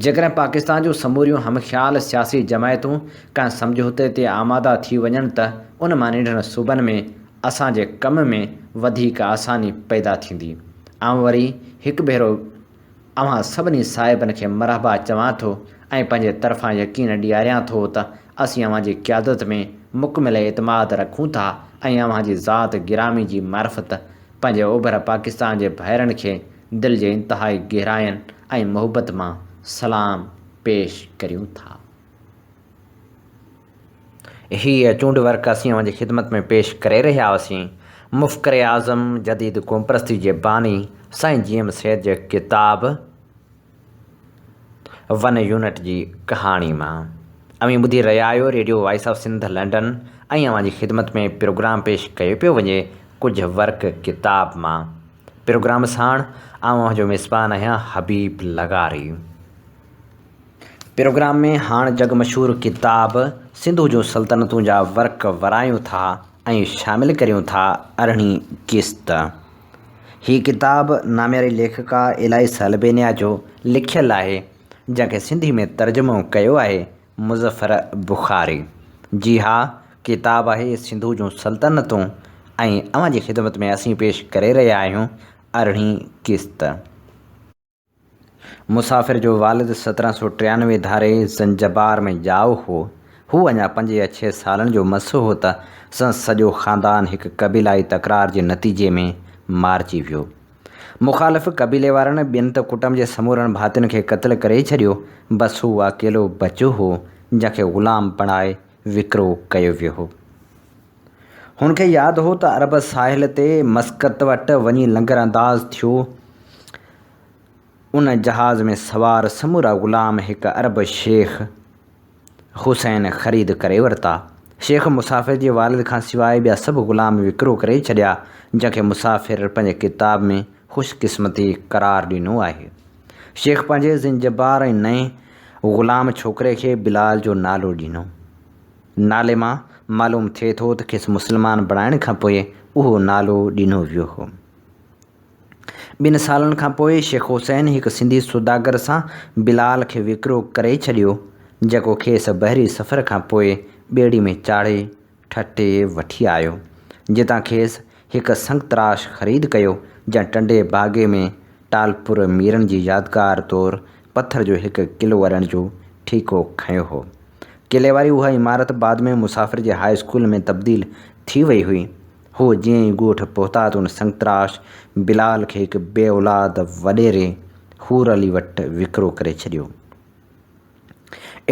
جيڪڏهن پاڪستان جون سموريون هم خيال سياسي جماعتون ڪنهن سمجهوتي تي آماده ٿي وڃن ته ان مان ننڍن صوبن ۾ اسان جي ڪم ۾ وڌيڪ آساني پيدا ٿيندي. آئون وري هڪ ڀيرو اوهان سڀني صاحبن کي مرحبا چوان ٿو ۽ پنهنجي طرفان يقين ڏياريان ٿو ته اسين اوهان جي قيادت ۾ مڪمل اعتماد رکون ٿا ۽ اوهان جي ذات گرامي جي معرفت پنهنجي اوڀر پاڪستان جي ڀائرن کي دل جي انتهائي گهراين ۽ محبت مان سلام پيش ڪريون ٿا. هيء چونڊ ورق اسين اوهان جي خدمت ۾ پيش ڪري رهيا هئاسين. مفڪر اعظم جديد قومپرستي جي باني سائين جي ايم سيد جي ڪتاب ون يونٽ جي ڪهاڻي مان. اوهين ٻڌي رهيا آهيو radio voice of Sindh London ۽ اوهان جي خدمت ۾ پروگرام پيش ڪيو پيو وڃي ڪجهه ورق ڪتاب مان. پروگرام ساڻ آئون اوهان جو ميزبان آهيان حبيب لغاري. پروگرام ۾ هاڻ جڳ مشهور ڪتاب سنڌو جون سلطنتون جا ورق ورايون ٿا ۽ شامل ڪريون ٿا ارڙهين قسط. هي ڪتاب نامياري ليکڪا الائيس البينيا جو لکيل آهي جنهن کي سنڌي ۾ ترجمو ڪيو آهي مظفر بخاري. جي ها ڪتاب آهي سنڌو جون سلطنتون ۽ اوهان جي خدمت ۾ اسين پيش ڪري رهيا آهيون ارڙهين قسط. مسافر جو والد 1793 ڌاري زنجبار ۾ ڄائو هو. هو اڃا پنج يا ڇهه سالن جو مس هو ته سندس سڄو خاندان هڪ قبيلائي تڪرار جي نتيجي ۾ مارجي ويو. مخالف قبيلي وارن ٻين ته ڪٽنب جي سمورن ڀاتين کي قتل ڪري ڇڏيو، بس هو اڪيلو بچيو هو، جنهن کي غلام بڻائي وڪرو ڪيو ويو هو. هن کي ياد هو ته عرب ساحل تي مسقط وٽ وڃي لنگر انداز ٿيو. ان جهاز ۾ سوار سمورا غلام هڪ عرب شيخ. حسين خريد ڪري ورتا. شيخ مسافر جي والد کان سواء ٻيا سڀ غلام وڪرو ڪري ڇڏيا، جنهن کي مسافر پنهنجي ڪتاب ۾ خوش قسمتي قرار ڏنو آهي. شيخ پنهنجي زنجبار ۽ نئين غلام ڇوڪري کي بلال جو نالو ڏنو. نالي مان معلوم ٿئي ٿو ته کيس مسلمان بڻائڻ کان پوء اهو نالو ڏنو ويو هو. ٻن سالن کان پوء شيخ حسين هڪ سنڌي سوداگر سان بلال کي وڪرو ڪري ڇڏيو، جيڪو کيس بحري سفر کان پوء ٻيڙي ۾ چاڙهي ٺٽي وٺي آيو، جتان کيس هڪ سنگتراش خريد ڪيو، جنهن ٽنڊي باگي ۾ ٽالپر ميرن جي يادگار طور پٿر جو هڪ قلعو اڏڻ جو ٺيڪو کنيو هو. قلعي واري اها عمارت بعد ۾ مسافر جي هاء اسڪول ۾ تبديل ٿي وئي هئي. هو جيئن ئي ڳوٺ پهتا ته ان سنگتراش بلال کي هڪ بي اولاد وڏيري حور علي وٽ وڪرو ڪري ڇڏيو.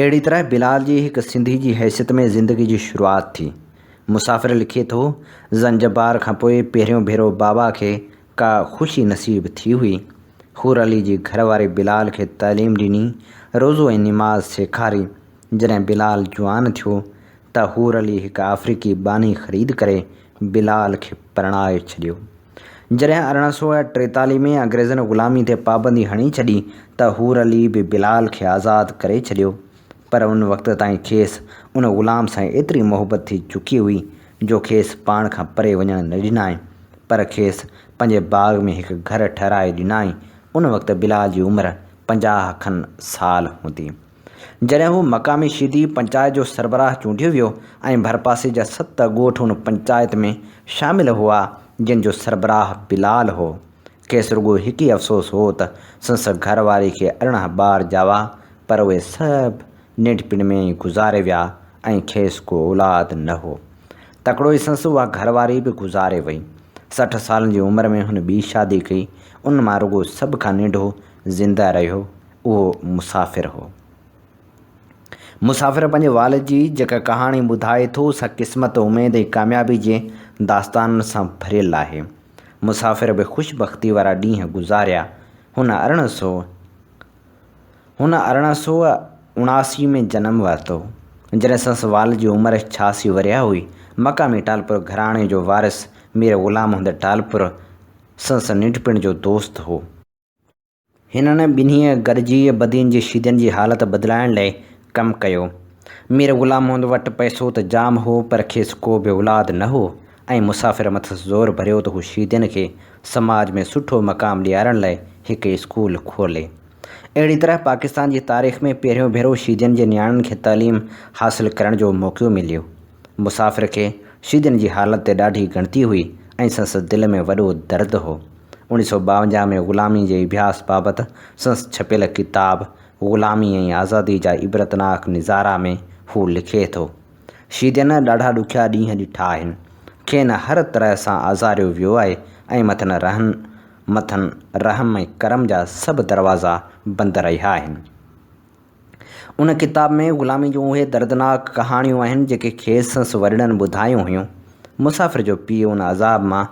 اهڙي طرح بلال جي هڪ سنڌي جي حيثيت ۾ زندگي جي شروعات ٿي. مسافر لکي ٿو، زنجبار کان پوء پهريون ڀيرو بابا کي ڪا خوشي نصيب ٿي هئي. حور علي جي گهر واري بلال کي تعليم ڏني، روزو ۽ نماز سيکاري. جڏهن بلال جوان ٿيو ته حور علي هڪ آفريقي ٻانهي خريد ڪري بلال کي پرڻائي ڇڏيو. جڏهن 1843 ۾ انگريزن غلامي تي پابندي هڻي ڇڏي ته حور علي به بلال کي آزاد ڪري ڇڏيو پر ان وقت تائين کيس ان غلام سان ايتري محبت ٿي چڪي هئي جو کيس پاڻ کان پري وڃڻ نه ڏنائين پر کيس پنهنجي باغ ۾ هڪ گهر ٺهرائي ڏنائين. ان وقت بلال جي عمر 50 کن سال هوندي. جڏهن هو مقامي شيدي پنچائت جو سربراهه چونڊيو ويو ۽ ڀرپاسي جا ست ڳوٺ ان پنچائت ۾ شامل هئا جن جو سربراهه بلال هو. کيس رڳو هڪ ئي افسوس هو ته سندس گهر واري کي 18 ٻار ڄاوا پر اهي سڀ ننڍپڻ ۾ ئي گذاري ويا ۽ کيس ڪو اولاد نه هو. تڪڙو ئي سندس اها گهر واري به گذاري وئي. 60 سالن جي عمر ۾ هن ٻي شادي ڪئي. ان مان رڳو سڀ کان ننڍو زنده رهيو. اهو مسافر هو. مسافر پنهنجي والد جي جيڪا ڪهاڻي ٻڌائي ٿو سا قسمت، اميد ۽ ڪاميابي جي داستانن سان ڀريل آهي. مسافر به خوش بختي وارا ڏينهن گذاريا. هن هن 1879 ۾ جنم ورتو. جڏهن سندس والد جي عمر 86 ورهيه هئي. مقامي ٽالپر گهراڻي جو وارث مير غلام محمد ٽالپر سندس ننڍپڻ جو دوست هو. هنن ٻنهي گڏجي بدين جي شيدين جي حالت بدلائڻ لئه ڪم ڪيو. مير غلام محمد وٽ پئسو ته جام هو پر کيس ڪو به اولاد نه هو ۽ مسافر مٿس زور ڀريو ته هو شيدين کي سماج ۾ سٺو مقام ڏيارڻ لئه هڪ اسڪول کولي. اهڙي طرح پاڪستان جي تاريخ ۾ پهريون ڀيرو شيدين جي نياڻين کي تعليم حاصل ڪرڻ جو موقعو مليو. مسافر کي شيدين جي حالت تي ڏاڍي ڳڻتي هئي ۽ سندس دل ۾ وڏو درد هو. 1952 ۾ غلامي جي اڀياس بابت سندس ڇپيل ڪتاب غلامي ۽ آزادي جا عبرتناڪ نظارا ۾ هو لکي ٿو، شيدين ڏاڍا ڏکيا ڏينهن ڏٺا آهن. کين هر طرح سان آزاريو ويو آهي ۽ مٿن رهن مٿن رحم ۽ ڪرم جا سڀ دروازا بند رهيا آهن. ان ڪتاب ۾ غلامي جون اهي دردناڪ ڪهاڻيون آهن جيڪي کيس سندس وڏڙن ٻڌايون هيون. مسافر جو پيء ان عذاب مان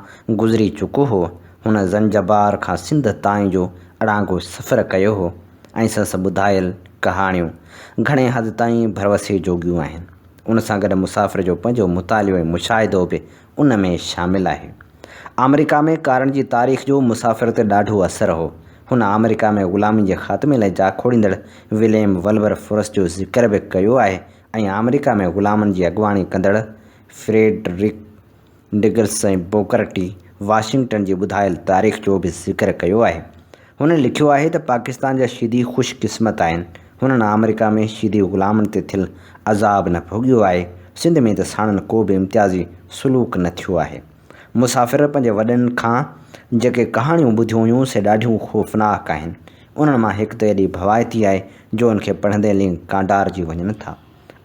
گذري چڪو هو. هن زنجبار کان سنڌ تائين جو اڙانگو سفر ڪيو هو ۽ سندس ٻڌايل ڪهاڻيون گهڻي حد تائين ڀروسي جوڳيون آهن. ان سان گڏ مسافر جو پنهنجو مطالعو ۽ مشاهدو به ان ۾ شامل آهي. آمريڪا ۾ ڪارن جي تاريخ جو مسافر تي ڏاڍو اثر هو. هن آمريڪا ۾ غلامي جي خاتمي لاء جاکوڙيندڙ وليم ولبر فورس جو ذڪر به ڪيو آهي ۽ آمريڪا ۾ غلامن جي اڳواڻي ڪندڙ فريڊرڪ ڊگلس ۽ بوڪر ٽي واشنگٽن جي ٻڌايل تاريخ جو به ذڪر ڪيو آهي. هن لکيو آهي ته پاڪستان جا شيدي خوش قسمت آهن، هنن آمريڪا ۾ شيدي غلامن تي ٿيل عذاب نه ڀوڳيو آهي، سنڌ ۾ ته ساڻن ڪو به امتيازي سلوڪ نه ٿيو آهي. مسافر پنهنجي وڏن کان جيڪي ڪهاڻيون ٻڌيون هيون سي ڏاڍيون خوفناڪ آهن. انهن مان هڪ ته ايڏي ڀوائتي آهي جو ان کي پڙهندي لينگ ڪانڊارجي وڃن ٿا.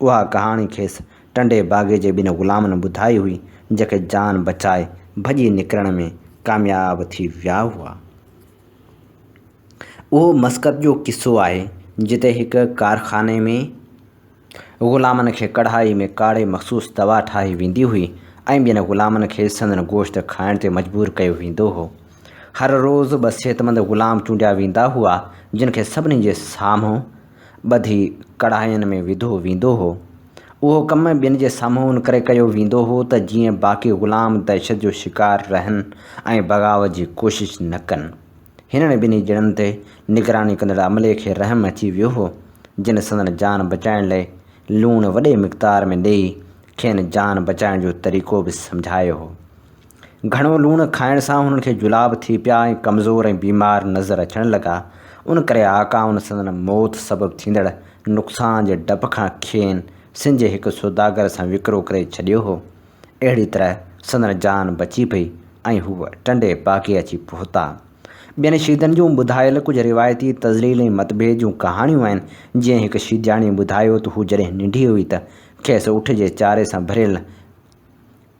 اها ڪهاڻي کيس ٽنڊي باگي جي ٻن غلامن ٻڌائي هئي جيڪي جان بچائي ڀڄي نڪرڻ ۾ ڪامياب ٿي ويا هئا. اهو مسقط جو قصو آهي، جتي هڪ ڪارخاني ۾ غلامن کي ڪڙهائي ۾ ڪاڙهي مخصوص دوا ٺاهي ويندي هئي ۽ ٻين غلامن کي سندن گوشت کائڻ تي مجبور ڪيو ويندو هو. هر روز ٻه صحتمند غلام چونڊيا ويندا هئا، جن کي سڀني جي سامهون ٻڌي ڪڙهاين ۾ وڌو ويندو هو. اهو ڪم ٻين جي سامهون ان ڪري ڪيو ويندو هو ته جيئن باقي غلام دهشت جو شڪار رهن ۽ بغاوت جي ڪوشش نه ڪن. هنن ٻنهي ڄڻن تي نگراني ڪندڙ عملي کي رحم اچي ويو هو، جن سندن جان بچائڻ لئي لوڻ وڏي مقدار ۾ ڏيئي کين جان بچائڻ جو طريقو به سمجهايو هو. گهڻو لوڻ کائڻ سان هنن کي جلاب ٿي پيا ۽ ڪمزور ۽ بيمار نظر اچڻ لڳا. ان ڪري آقائن سندن موت سبب ٿيندڙ نقصان جي ڊپ کان کين سنڌ جي هڪ سوداگر سان وڪرو ڪري ڇڏيو هو. اهڙي طرح سندن جان بچي پئي ۽ هو ٽنڊي باگي اچي پهتا. ٻين شھيدن جون ٻڌايل ڪجهه روايتي تذليل ۽ متڀيد جون ڪهاڻيون آهن، جيئن هڪ شھيدياڻي ٻڌايو ته هو جڏهن ننڍي هئي ته کيس اٺ جي چاري سان ڀريل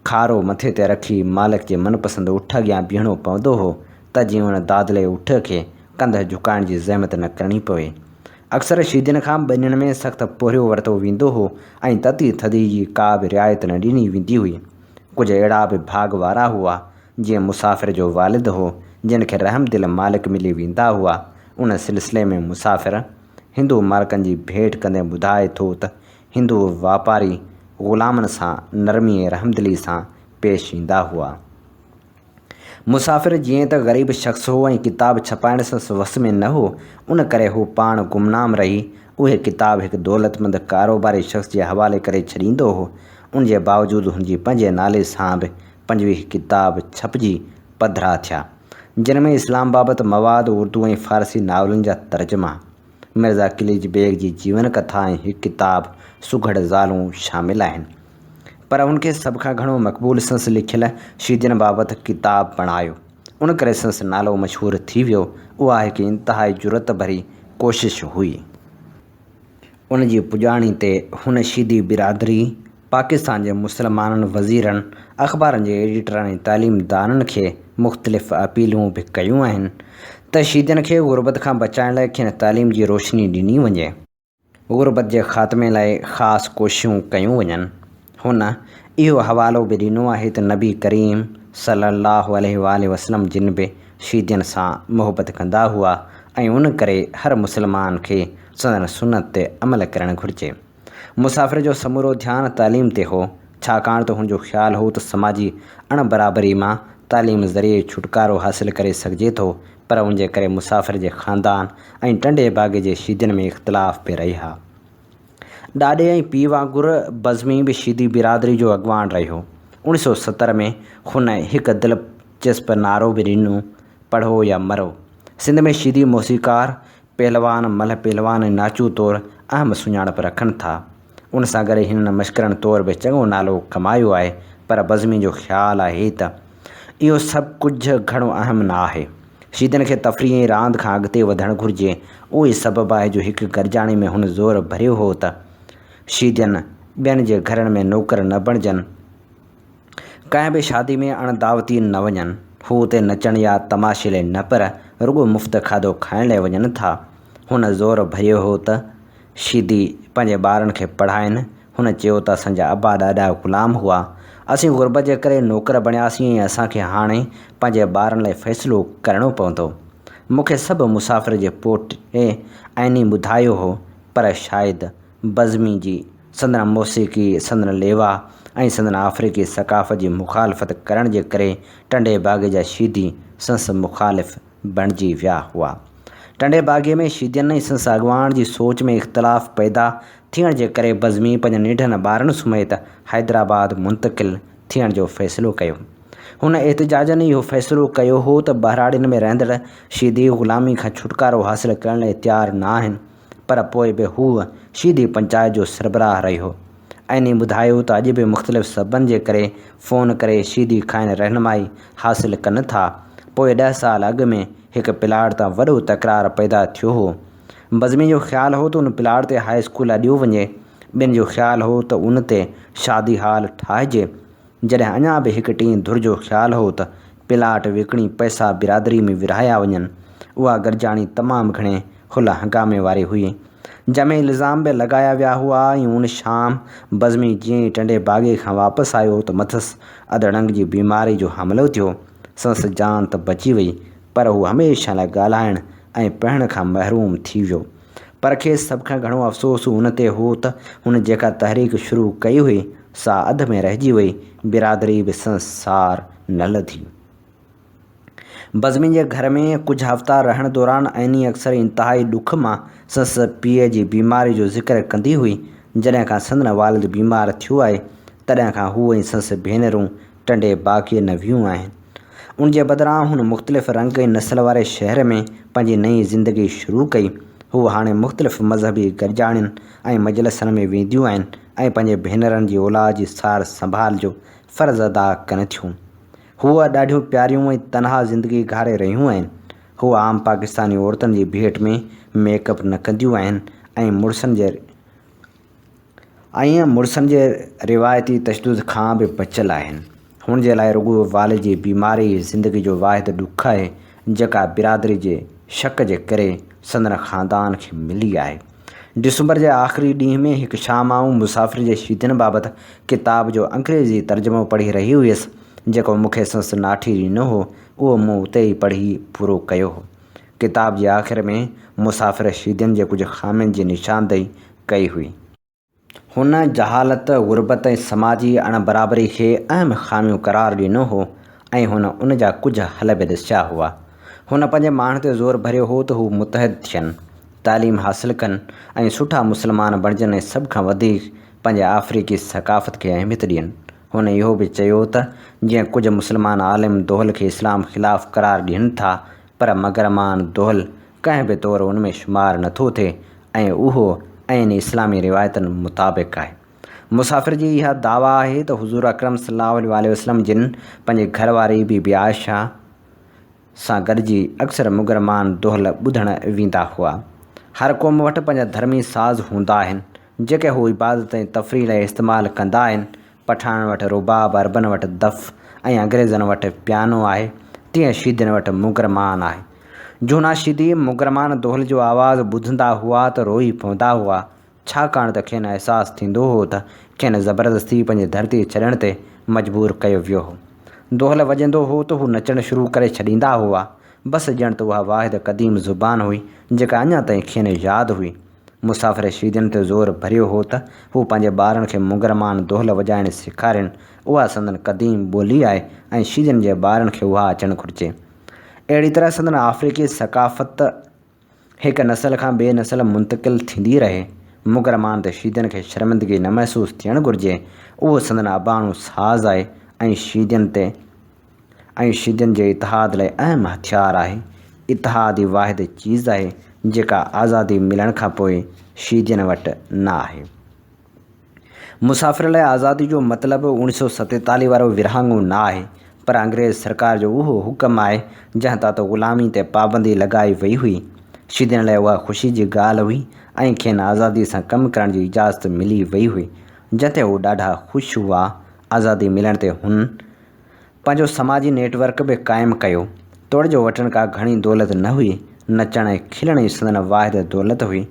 کارو مٿي تي رکي مالڪ جي من پسند اٺ اڳيان بيهڻو پوندو هو ته جيئن ان دادلي اٺ کي ڪنڌ جهڪائڻ جي زحمت نه ڪرڻي پوي. اڪثر شيدين کان ٻنين ۾ سخت پورهيو ورتو ويندو هو ۽ تتي ٿڌي جي ڪا به رعايت نه ڏني ويندي هئي. ڪجهه اهڙا به ڀاڳ وارا هئا، جيئن مسافر جو والد هو، جن کي رحمدل مالڪ ملي ويندا هئا. ان سلسلي ۾ مسافر هندو مالڪن جي ڀيٽ ڪندي ٻڌائي ٿو ته هندو واپاري غلامن سان نرمي ۽ رحمدلي سان پيش ايندا هئا. مسافر جيئن ته غريب شخص هو ۽ ڪتاب ڇپائڻ سندس وس ۾ نه هو، ان ڪري هو پاڻ گمنام رهي اهي ڪتاب هڪ دولتمند ڪاروباري شخص جي حوالي ڪري ڇڏيندو هو. ان جي باوجود هن جي پنهنجي نالي سان به 25 ڪتاب ڇپجي پڌرا ٿيا، جن ۾ اسلام بابت مواد، اردو ۽ فارسي ناولن جا ترجما. مرزا قليچ بيگ جي جيون ڪٿا ۽ هڪ ڪتاب سگهڙ زالون شامل آهن. پر هن کي سڀ کان گهڻو مقبول سندس لکيل شيدين بابت ڪتاب بڻايو. ان ڪري سندس نالو مشهور ٿي ويو. اها هڪ انتهائي جرئت ڀري ڪوشش هئي. ان جي پڄاڻي تي هن شيدي برادري، پاڪستان جي مسلمانن وزيرن، اخبارن جي ايڊيٽرن ۽ تعليمدانن کي مختلف اپيلون به ڪيون آهن ته شيدين کي غربت کان بچائڻ لاء کين تعليم جي روشني ڏني وڃي. غربت جي خاتمي لاء خاص ڪوششون ڪيون وڃن. هن اهو حوالو به ڏنو آهي ته نبي ڪريم صلي الله عليه واٰله وسلم جن به شيدين سان محبت ڪندا هئا ۽ ان ڪري هر مسلمان کي سندن سنت تي عمل ڪرڻ گهرجي. مسافر جو سمورو ڌيان تعليم تي هو، ڇاڪاڻ ته هن جو خيال هو ته سماجي اڻ برابري مان تعليم ذريعي ڇوٽڪارو حاصل ڪري سگهجي ٿو، پر ان جي ڪري مسافر جي خاندان ۽ ٽنڊي باگي جي شيدين ۾ اختلاف به رهيا. ڏاڏي ۽ پيء وانگر بزمي به شيدي برادري جو اڳواڻ رهيو. 1970 ۾ هن هڪ دلچسپ نعرو به ڏنو، پڙهو يا مرو. سنڌ ۾ شيدي موسيقار پهلوان، ملهه پهلوان ۽ ناچو طور اهم سڃاڻپ رکن ٿا. ان سان گڏ هنن مشڪرن طور به چڱو نالو ڪمايو آهي، پر بزمي جو خيال آهي ته اهو سڀ ڪجهه گهڻو اهم نه آهي. شيدين کي تفريح ۽ راند کان اڳتي وڌڻ گهرجي. اهو ئي سبب آهي جو هڪ گڏجاڻي ۾ هن زور ڀريو هو ته شيدين ٻين جي گهرن ۾ نوڪر نه بڻجن. ڪنهن به شادي ۾ اڻ دعوتي نه وڃن. هو اتي نچڻ يا تماشي لئي نه پر رڳو مفت کاڌو کائڻ لئي وڃن ٿا. هن زور ڀريو هو ته شيدي پنهنجي ٻارن کي پڙهائين. هن چيو ته اسان جا ابا ڏاڏا غلام هئا. اسين غربت جي ڪري نوڪر بڻياسين ۽ اسان کي هاڻي پنهنجي ٻارن لئي فيصلو ڪرڻو پوندو. مون کي سڀ مسافر جي پوٽي عيني ٻڌايو هو پر شايد بزمي جي سندن موسيقي، سندن ليوا ۽ سندن آفريقي ثقافت جي مخالفت ڪرڻ جي ڪري ٽنڊي باگي جا شيدي سنس مخالف بڻجي ويا هئا. ٽنڊي باگي ۾ شيدين ۽ سنس اڳواڻ جي سوچ ۾ اختلاف پيدا ٿيڻ جي ڪري بزمي پنهنجن ننڍن ٻارن سميت حيدرآباد منتقل ٿيڻ جو فيصلو ڪيو. هن احتجاجن اهو فيصلو ڪيو هو ته ٻهراڙين ۾ رهندڙ شيدي غلامي کان ڇوٽڪارو حاصل ڪرڻ لاء تيار نه آهن. پر پوء به هو شيدي پنچائت جو سربراهه رهيو. عيني ٻڌايو ته اڄ به مختلف سببن جي ڪري فون ڪري شيدي کانئن رهنمائي حاصل ڪن ٿا. پوء ڏهه سال اڳ ۾ هڪ پلاٽ تان وڏو تڪرار پيدا ٿيو هو. بزمي جو خيال هو ته ان پلاٽ تي هاء اسڪول اڏيو وڃي. ٻين جو خيال هو ته ان تي شادي هال ٺاهجي. جڏهن اڃا به هڪ ٽئين ڌر جو خيال هو ته پلاٽ وڪڻي پئسا برادري ۾ ورهايا وڃن. اها گڏجاڻي تمام گهڻي هل هنگامي واري هئي، جنهن ۾ الزام به لڳايا ويا هئا ۽ ان شام بزمي جيئن ئي ٽنڊي باگي کان واپس آيو ته مٿس اڌڙنگ جي بيماري جو حملو ٿيو. سندس جان ته بچي وئي پر هو هميشه لاء ڳالهائڻ ۽ پڙهڻ کان محروم ٿي ويو. پر کيس سڀ کان گهڻو افسوس ان تي هو ته هن جيڪا تحريڪ شروع ڪئي هئي، سا اڌ ۾ رهجي وئي، برادري به سندس سار نه لڌي. بزمين جي گهر ۾ ڪجهه هفتا رهڻ دوران عيني اڪثر انتهائي ڏک مان سندس پيء جي بيماري جو ذڪر ڪندي هئي. جڏهن کان سندن والد بيمار ٿيو آهي، تڏهن کان هو ۽ سندس ڀينرون ٽنڊي باگي نه ويون آهن. ان جي بدران هن مختلف رنگ ۽ نسل واري شهر ۾ پنهنجي نئين زندگي شروع ڪئي. هو هاڻي مختلف مذهبي گڏجاڻين ۽ مجلسن ۾ وينديون آهن ۽ پنهنجي ڀينرن جي اولاد جي سار سنڀال جو فرض ادا ڪن ٿيون. هو ڏاڍيون پياريون ۽ تنها زندگي گهاري رهيون آهن. هو عام پاڪستاني عورتن جي ڀيٽ ۾ ميڪ اپ نه ڪنديون آهن ۽ مڙسن جي ۽ مڙسن جي روايتي تشدد کان به بچيل آهن. هن جي لاء رڳو والد جي بيماري ئي زندگي جو واحد ڏک آهي، جيڪا برادري جي شڪ جي ڪري سندن خاندان کي ملي آهي. ڊسمبر جي آخري ڏينهن ۾ هڪ شام آئون مسافر جي شيدين بابت ڪتاب جو انگريزي ترجمو پڙهي رهي هيس، جيڪو مون کي سندس ناٺي ڏنو هو، اهو مون اتي ئي پڙهي پورو ڪيو هو. ڪتاب جي آخر ۾ مسافر شيدين جي ڪجهه خامين جي نشاندهي ڪئي هئي. هن جهالت، غربت ۽ سماجي اڻ برابري کي اهم خاميون قرار ڏنو هو ۽ هن ان جا ڪجهه حل به ڏسيا هئا. هن پنهنجي ماڻهن تي زور ڀريو هو ته هو متحد ٿين، تعليم حاصل ڪن ۽ سٺا مسلمان بڻجن ۽ سڀ کان وڌيڪ پنهنجي آفريقي ثقافت کي اهميت ڏين. هن اهو به چيو ته جيئن ڪجهه مسلمان عالم دهل کي اسلام خلاف قرار ڏين ٿا پر مگرمان دهل ڪنهن به طور ان ۾ شمار نٿو ٿئي ۽ اهو عين اسلامي روايتن مطابق آهي. مسافر جي اها دعويٰ آهي ته حضور اڪرم صلي الله عليه واٰله وسلم جن پنهنجي گهر واري بي بي عائشه سان گڏجي اڪثر مگرمان دهل ٻڌڻ ويندا هئا. هر قوم وٽ پنهنجا ڌرمي ساز هوندا آهن، جيڪي هو عبادت ۽ تفريح لاء استعمال ڪندا آهن. پٺاڻن وٽ رباب، عربن وٽ دف ۽ انگريزن وٽ پيانو آهي، تيئن شيدين وٽ مگرمان آهي. جهونا شيدي مگرمان دهل جو آواز ٻڌندا هئا ته روئي پوندا هئا، ڇاڪاڻ ته کين احساس ٿيندو هو ته کين زبردستي پنهنجي ڌرتي ڇڏڻ تي مجبور ڪيو ويو هو. دهل وڄندو هو ته هو نچڻ شروع ڪري ڇڏيندا هئا. بس ڄڻ ته اها واحد قديم زبان هئي، جيڪا اڃا تائين کين ياد هئي. مسافر شيدين تي زور ڀريو هو ته هو پنهنجي ٻارن کي مگرمان دهل وڄائڻ سيکارين، اها سندن قديم ٻولي آهي ۽ شيدين جي ٻارن کي اها اچڻ گهرجي. اهڙي طرح سندن آفريقي ثقافت هڪ نسل کان ٻئي نسل منتقل ٿيندي رهي. مگرمان تي شيدين کي شرمندگي نه محسوس ٿيڻ گهرجي، اهو سندن اباڻو ساز آهي ۽ شيدين تي ۽ شيدين جي اتحاد لاء اهم هٿيار آهي. اتحاد ئي واحد چيز آهي جيڪا آزادي ملڻ کان پوء شيدين وٽ نه آهي. مسافر لاء آزادي جو مطلب اوڻيھ سو ستيتاليھ وارو ورهاڱو نه آهي پر انگريز سرڪار جو اهو حڪم آهي جنهن تحت غلامي تي پابندي لڳائي وئي هئي. شيدين لاء اها خوشي جي ڳالهه هئي ۽ کين آزادي سان ڪم ڪرڻ جي اجازت ملي وئي هئي جنهن تي هو ڏاڍا خوش هئا. آزادي ملڻ تي هن پنهنجو سماجي نيٽ ورڪ به قائم ڪيو. توڙي جو وٽن ڪا گهڻي دولت نه هئي، نچڻ ۽ کلڻ ئي سندن واحد دولت هئي.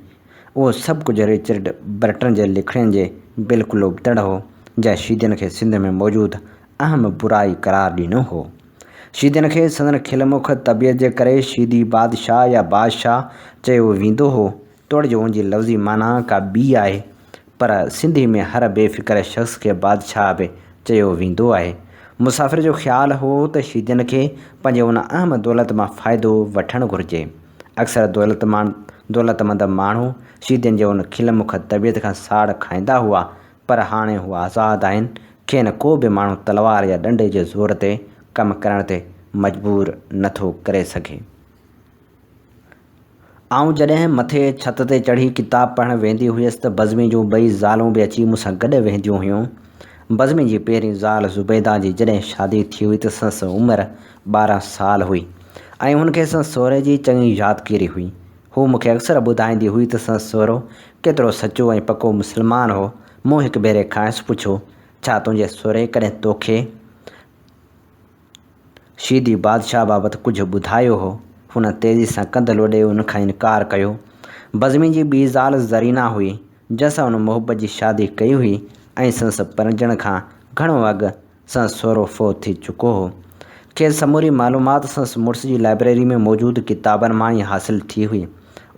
اهو سڀ ڪجهه رچرڊ برٽن جي لکڻين جي بلڪل ابتڙ هو، جنهن شيدين کي سنڌ ۾ موجود اهم برائي قرار ڏنو هو. شيدين کي سندن کل مک طبيعت جي ڪري شيدي بادشاهه يا بادشاهه چيو ويندو هو. توڙي جو ان جي لفظي معنيٰ ڪا ٻي آهي، پر سنڌي ۾ هر بي فڪر شخص کي بادشاهه به چيو ويندو آهي. مسافر جو خيال هو ته شيدين کي پنهنجي ان اهم دولت مان فائدو وٺڻ گهرجي. اڪثر دولتمند ماڻهو شيدين جي ان کل مک طبيعت کان ساڙ کائيندا هئا، پر هاڻي هو آزاد آهن، کين ڪو به ماڻهو تلوار يا ڏنڊي جي زور تي ڪم ڪرڻ تي مجبور نٿو ڪري سگهي. آئون جڏهن مٿي ڇت تي چڙهي ڪتاب پڙهڻ ويندي هيس ته بزمي جون ٻئي زالون به اچي مون سان گڏ ويهنديون هيون. بزمي جي پهرين زال زبيده جي جڏهن شادي ٿي هئي ته سندس عمر 12 سال هئي ۽ هن کي سندس سهري جي چڱي يادگيري هئي. هوء مون کي اڪثر ٻڌائيندي هئي ته سندس سهرو ڪيترو سچو ۽ پڪو مسلمان هو. مون هڪ ڀيري کانئس پڇيو، ڇا تنهنجي سهري ڪڏهن توکي شيدي بادشاهه بابت ڪجهه ٻڌايو هو. هن تيزي سان ڪنڌ لوڏي ان کان انڪار ڪيو. بزمي جي ٻي زال زرينا هئي، جنهن سان هن محبت جي شادي ڪئي هئي ۽ سندس پرڻجڻ کان گهڻو اڳ سندس سهرو فوت ٿي چڪو هو. کيس سموري معلومات سندس مڙس جي لائبريري ۾ موجود ڪتابن مان ئي حاصل ٿي هئي.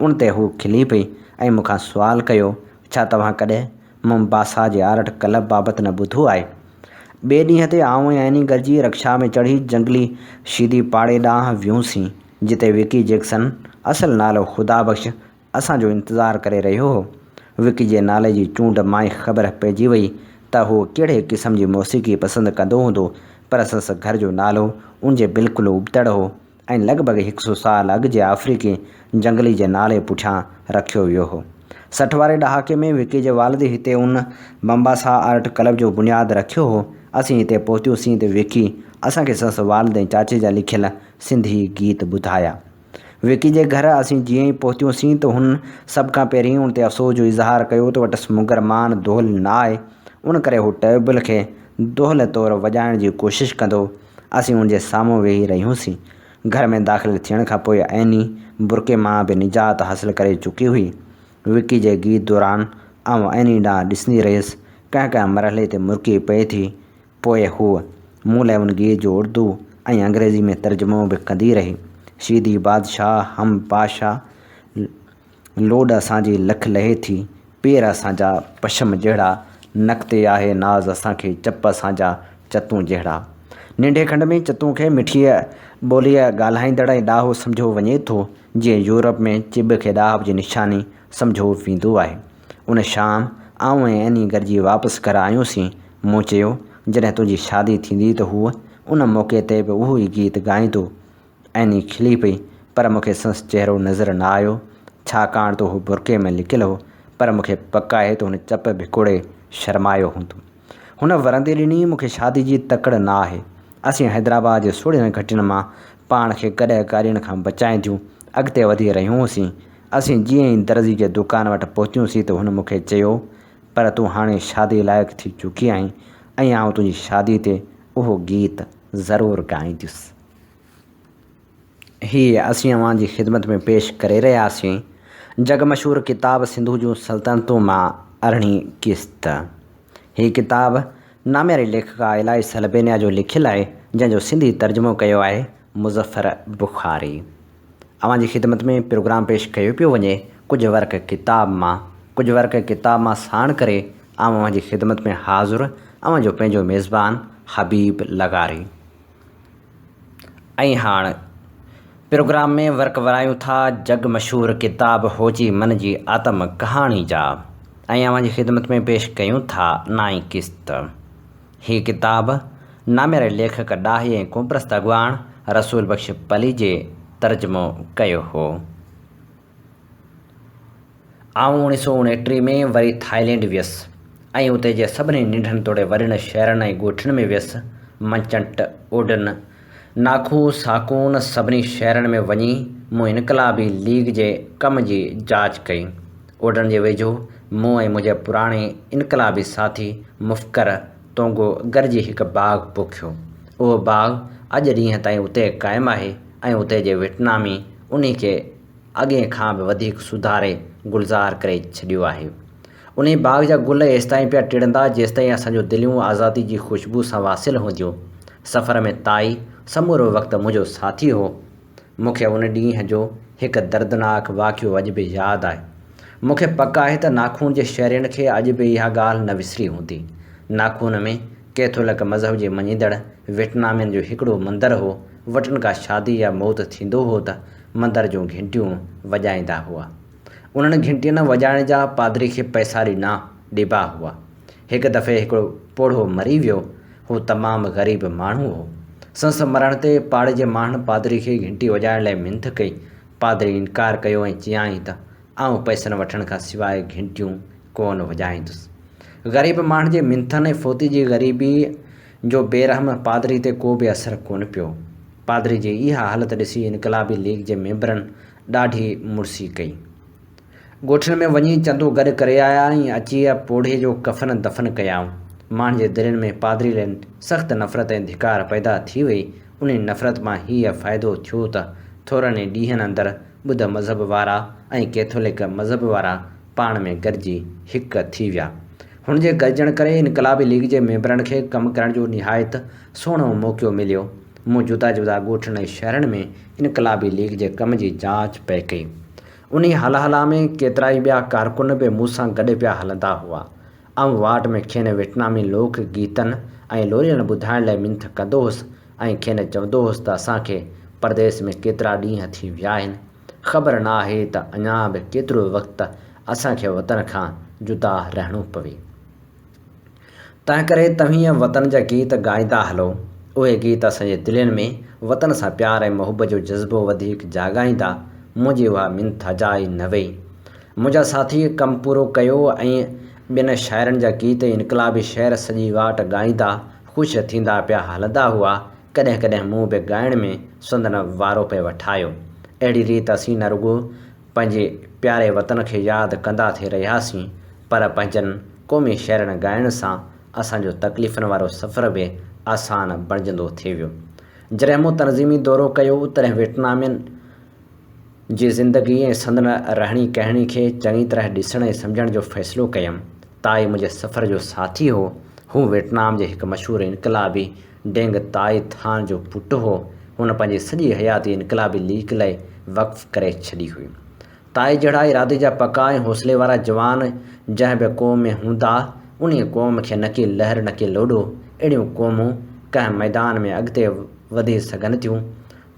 ان تي هوء کلي پئي ۽ مون کان سوال ڪيو، ڇا توهان ڪڏهن ممباسا جي آرٽ ڪلب بابت نه ٻڌو آهي؟ ٻئي ڏينهن تي آئون ۽ عيني گڏجي رڪشا ۾ چڙهي جنگلي شيدي پاڙي ڏانهن ويونسين، جتي وڪي جيڪسن، اصل نالو خدا بخش، اسان جو انتظار ڪري رهيو هو. وڪي جي نالي جي چونڊ مان ئي خبر پئجي وئي ته هو ڪهڙي قسم جي موسيقي پسند ڪندو هوندو، پر سندس گهر جو نالو ان جي بلڪل ابتڙ هو ۽ لڳ ڀڳ هڪ سو سال اڳ جي آفريقي جنگلي جي نالي پٺيان رکيو ويو هو. 60 واري ڏهاڪي ۾ وڪي جي والد هتي ان ممباسا آرٽ ڪلب جو بنياد رکيو هو. اسين هتي پهتيوسين ته وڪي اسان کي سندس والد ۽ چاچي جا لکيل سنڌي گيت ٻڌايا. وڪي جي گهر اسين جيئن ئي پهتيونسين ته هن سڀ کان پهرين ان تي افسوس جو اظهار ڪيو ته وٽس مگرمان دهل نه آهي، ان ڪري هو ٽيوبل کي دهل طور وڄائڻ جي ڪوشش ڪندو. اسين ان جي سامهون ويهي رهيونسين. گهر ۾ داخل ٿيڻ کان پوء عيني برقعي مان به نجات حاصل ڪري چڪي هئي. وڪي جي گيت دوران آئون عيني ڏانهن ڏسندي رهيس. ڪنهن ڪنهن مرحلي تي مرڪي پئي ٿي. پوء هوء مون لاء ان گيت جو اردو ۽ انگريزي ۾ ترجمو به ڪندي رهي. شيدي بادشاهه هم بادشاهه، لوڏ اسان جي لک لهي ٿي، پير اسان جا پشم جهڙا، نڪ تي آهي ناز اسان کي چپ اسان جا چتون جهڙا. ننڍي کنڊ ۾ چتون کي مٺيء ٻوليء ڳالهائيندڙ ۽ ڏاهو سمجهيو وڃي ٿو، جيئن يورپ ۾ چٻ کي ڏاهپ جي نشاني سمجهيو ويندو آهي. ان شام آئون ۽ عيني گڏجي واپس گهر آيونسين. مون چيو، جڏهن تنهنجي شادي ٿيندي ته هو ان موقعي تي به اهو ئي گيت ڳائيندو. عيني کلي پئي، پر مون کي سندس چهرو نظر نه آيو، ڇاڪاڻ ته هو برقعي ۾ لڪيل هو، پر مون کي پڪ آهي ته هن چپ ڀڪوڙي شرمايو هوندو. هن ورندي ڏني، مون کي شادي جي تڪڙ نه آهي. اسين حيدرآباد جي سوڙهين گهٽين مان پاڻ کي گڏهه گاڏين کان بچائينديون اڳتي وڌي رهيون هوسين. اسين جيئن ئي درزي جي دڪان وٽ پهتيونسين ته هن مون کي چيو، پر تون هاڻي شادي لائق ٿي چڪي آهين ۽ آئون تنهنجي شادي تي اهو گيت ضرور ڳائينديس. هي اسين اوهان جي خدمت ۾ پيش ڪري رهياسين جڳ مشهور ڪتاب سنڌو جون سلطنتون مان ارڙهين قسط. هي ڪتاب نامياري ليکڪا الائي سلبينيا جو لکيل آهي جنهن جو سنڌي ترجمو ڪيو آهي مظفر بخاري. اوهان جي خدمت ۾ پروگرام پيش ڪيو پيو وڃي ڪجهه ورق ڪتاب مان ڪجهه ورق ڪتاب مان ساڻ ڪري آئون اوهان جي خدمت ۾ حاضر اوهان جو پنهنجو ميزبان حبيب لغاري. ۽ هاڻ پروگرام ۾ ورق ورايون ٿا جڳ مشهور ڪتاب هوچي من جي آتم ڪهاڻي جا ۽ اوهان جي خدمت ۾ پيش ڪيون ٿا نائين قسط. هي ڪتاب نامياري ليکڪ ڏاهي ۽ قومپرست اڳواڻ رسول بخش پليجي ترجمو ڪيو هو. آئون اوڻيھ سو اڻيٽيھ ۾ وري ٿائلينڊ ويس ۽ اتي جي سڀني ننڍن توڙي وڏن شهرن ۽ ڳوٺن ۾ ويس. منچنٽ، اوڊن، ناکو، ساڪون سڀني شهرن ۾ وڃي مون انقلابي ليگ جي ڪم جي جاچ ڪئي. اوڊن جي ويجهو مون ۽ منهنجي پراڻي انقلابي ساٿي مفڪر تونگو گڏجي هڪ باغ پوکيو. اهو باغ اڄ ڏينهن تائين اتي قائم آهي ۽ اتي جي ويٽنامي انهي کي اڳئين کان به وڌيڪ سڌاري گلزار ڪري ڇڏيو آهي. انهي باغ جا گل ايستائين پيا ٽڙندا جيستائين اسان جون دليون آزادي جي خوشبو سان واصل هونديون. سفر ۾ تائي سمورو وقت منهنجو ساٿي هو. مون کي ان ڏينهن جو هڪ دردناڪ واقعو اڄ به ياد آهي. مون کي پڪ آهي ته ناخون جي شهرين کي اڄ به اها ڳالهه نه وسري هوندي. ناخون ۾ ڪيٿولڪ مذهب جي مڃيندڙ ويٽنامين جو هڪڙو مندر هو. وٽن ڪا شادي يا موت ٿيندو هو ته مندر جون گهنٽيون وڄائيندا هئا. انهن گهنٽين وڄائڻ جا پادري کي پئسا ڏنا ڏبا هئا. هڪ دفعي هڪڙو پوڙهو مري ويو. هو تمام غريب ماڻهو هو. سندس مرڻ تي پاڙي جي ماڻهن پادري کي گهنٽي وڄائڻ لاء منٿ ڪئي. پادري انڪار ڪيو ۽ چيائين ته آئون پئسن وٺڻ کان سواء گهنٽيون ڪونه وڄائيندس. غريب ماڻهن جي منٿن ۽ فوتي جي غريبيء جو بي رحم پادري تي ڪو به اثر ڪونه پيو. پادري جي اها حالت ڏسي انقلابي ليگ جي ميمبرن ڏاڍي مڙسي ڪئي. ڳوٺن ۾ وڃي چندو گڏ ڪري آيا ۽ اچي پوڙهي جو ڪفن دفن ڪيائون. ماڻهن جي دلين ۾ پادري لاء سخت نفرت ۽ ڌڪار پيدا ٿي وئي. انهي نفرت مان هيء فائدو ٿيو ته ٿورن ئي ڏينهن اندر ٻڌ مذهب وارا ۽ ڪئٿولڪ مذهب وارا پاڻ ۾ گڏجي هڪ ٿي ويا. هن جي گڏجڻ ڪري انقلابي ليگ جي ميمبرن کي ڪم ڪرڻ جو نهايت سهڻو موقعو مليو. مون جدا جدا ڳوٺن ۽ شهرن ۾ انقلابي ليگ جي ڪم جي جاچ پئي ڪئي. انهي هل هلان ۾ ڪيترائي ٻيا ڪارڪن به مون سان گڏ پيا هلندا هئا. آئون واٽ ۾ کين ويٽنامي لوڪ گيتن ۽ لورين ٻڌائڻ لاء منٿ ڪندو هوس ۽ کين چوندو هوس ته اسان کي پرديس ۾ ڪيترا ڏينهن ٿي ويا آهن. خبر نه آهي ته اڃا به ڪيترو وقت اسان کي وطن کان جدا رهڻو پوي. تنهنڪري توهين وطن جا گيت ڳائيندا هلو. اهي گيت اسان جي دلين ۾ وطن سان پيار ۽ محبت جو جذبو وڌيڪ جاڳائيندا. منهنجي اها منٿ اجائي نه وئي. منهنجا ساٿيء ڪم پورو ڪيو ۽ ٻين شاعرن جا گيت ۽ انقلابي شعر سڄي واٽ ڳائيندا خوش ٿيندا پيا هلندا هئا. ڪڏهن ڪڏهن مون به ڳائڻ ۾ سندن وارو پئي وٺايو. اهڙي ريت اسين نه رڳو پنهنجي پياري وطن کي ياد ڪندا ٿي رهياسين پر پنهنجن قومي شعرن ڳائڻ سان اسان جو تڪليفن وارو سفر به آسان بڻجندو ٿي ويو. جڏهن مون تنظيمي دورو ڪيو تڏهن ويٽنامين جي زندگي ۽ سندن رهڻي ڪهڻي کي چڱي طرح ڏسڻ ۽ سمجهڻ جو فيصلو ڪيم. تائي منهنجي سفر جو ساٿي هو. هو ويٽنام جي هڪ مشهور انقلابي ڊينگ تائي ٿان جو پٽ هو. هن پنهنجي سڄي حياتي انقلابي ليگ لاء وقف ڪري ڇڏي هئي. تائي جهڙا ارادي جا پڪا ۽ حوصلي وارا جوان جنهن به قوم ۾ هوندا، انهيء قوم کي نڪي لهر نڪي لوڏو، اهڙيون قومون ڪنهن ميدان ۾ اڳتي وڌي سگهن ٿيون.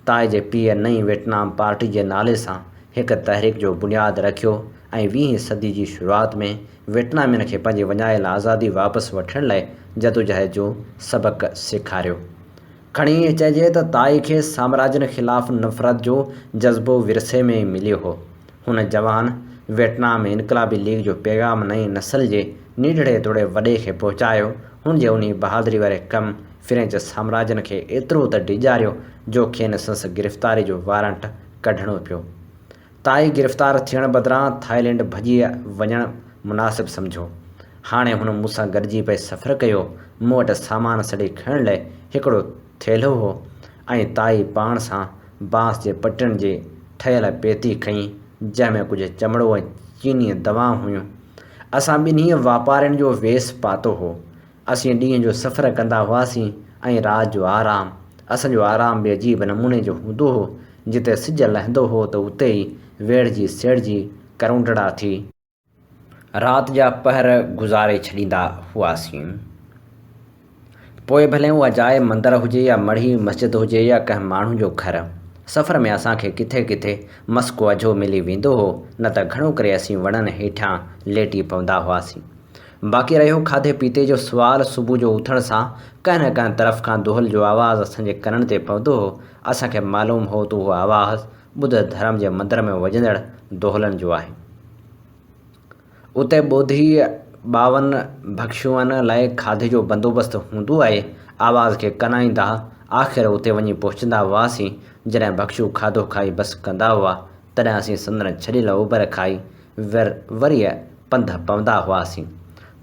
تائي جي پيء نئين ويٽنام پارٽي جي نالي سان هڪ تحريڪ جو بنياد رکيو ۽ ويهين صدي جي شروعات ۾ ويٽنامين کي پنهنجي وڃايل آزادي واپس وٺڻ لاء جدوجهد جو سبق سيکاريو. کڻي ائين چئجي ته تائي کي سامراجين خلاف نفرت جو جذبو ورثي ۾ ئي مليو هو. هن جوان ويٽنام ۾ انقلابي ليگ جو پيغام نئين نسل جي ننڍڙي توڙي وڏي کي پهچايو. هن جي انهي بهادري واري ڪم فرينچ سامراجين کي ايترو ته ڊيڄاريو جو کين سندس گرفتاري جو وارنٽ ڪڍڻو پيو. تائي گرفتار ٿيڻ بدران ٿائيلينڊ ڀڄي وڃڻ مناسب سمجهيو. هاڻي هن مون سان گڏجي پئي سفر ڪيو. مون وٽ سامان سڙي کڻڻ لاء هڪڙو ٿيلهو هو ۽ تائي پاڻ سان بانس جي پٽين جي ٺهيل پيتي کنئي، جنهن ۾ ڪجهه چمڙو ۽ چيني دوائون هيون. اسان ٻنهي واپارين جو ويس پاتو هو. اسين ڏينهن جو سفر ڪندا هئاسين ۽ رات جو آرام. اسان جو آرام به عجيب نموني جو هوندو هو. جتي سج لهندو هو ته اتي ئي ويڙهجي سيڙهجي ڪرونڊڙا ٿي. رات جا پهر گذاري ڇڏيندا هئاسين. پوء ڀلي اها جاء مندر هجي يا مڙهي، مسجد هجي يا ڪنهن ماڻهو جو گهر. سفر ۾ اسان کي ڪٿي ڪٿي مس ڪو اجهو ملي ويندو هو، نه ته گهڻو ڪري اسين وڻن هيٺيان ليٽي پوندا هئاسين. باقي رهيو کاڌي پيتي جو سوال، صبح جو اٿڻ سان ڪنهن نه ڪنهن طرف کان دهل جو آواز اسان جي ڪنن تي پوندو هو. اسان کي معلوم هو ته اهو آواز ٻڌ ڌرم جي مندر ۾ وڄندڙ دهلن جو آهي. اتي ٻوڌي ٻاون ڀڪشوئن لاء کاڌي جو بندوبست هوندو آهي. آواز کي ڪنائيندا آخر اتي وڃي پهچندا هئاسين. جڏهن ڀڪشو کاڌو کائي بس ڪندا هئا، تڏهن اسين سندن ڇڏيل اوبر کائي وري پنڌ پوندا هئاسين.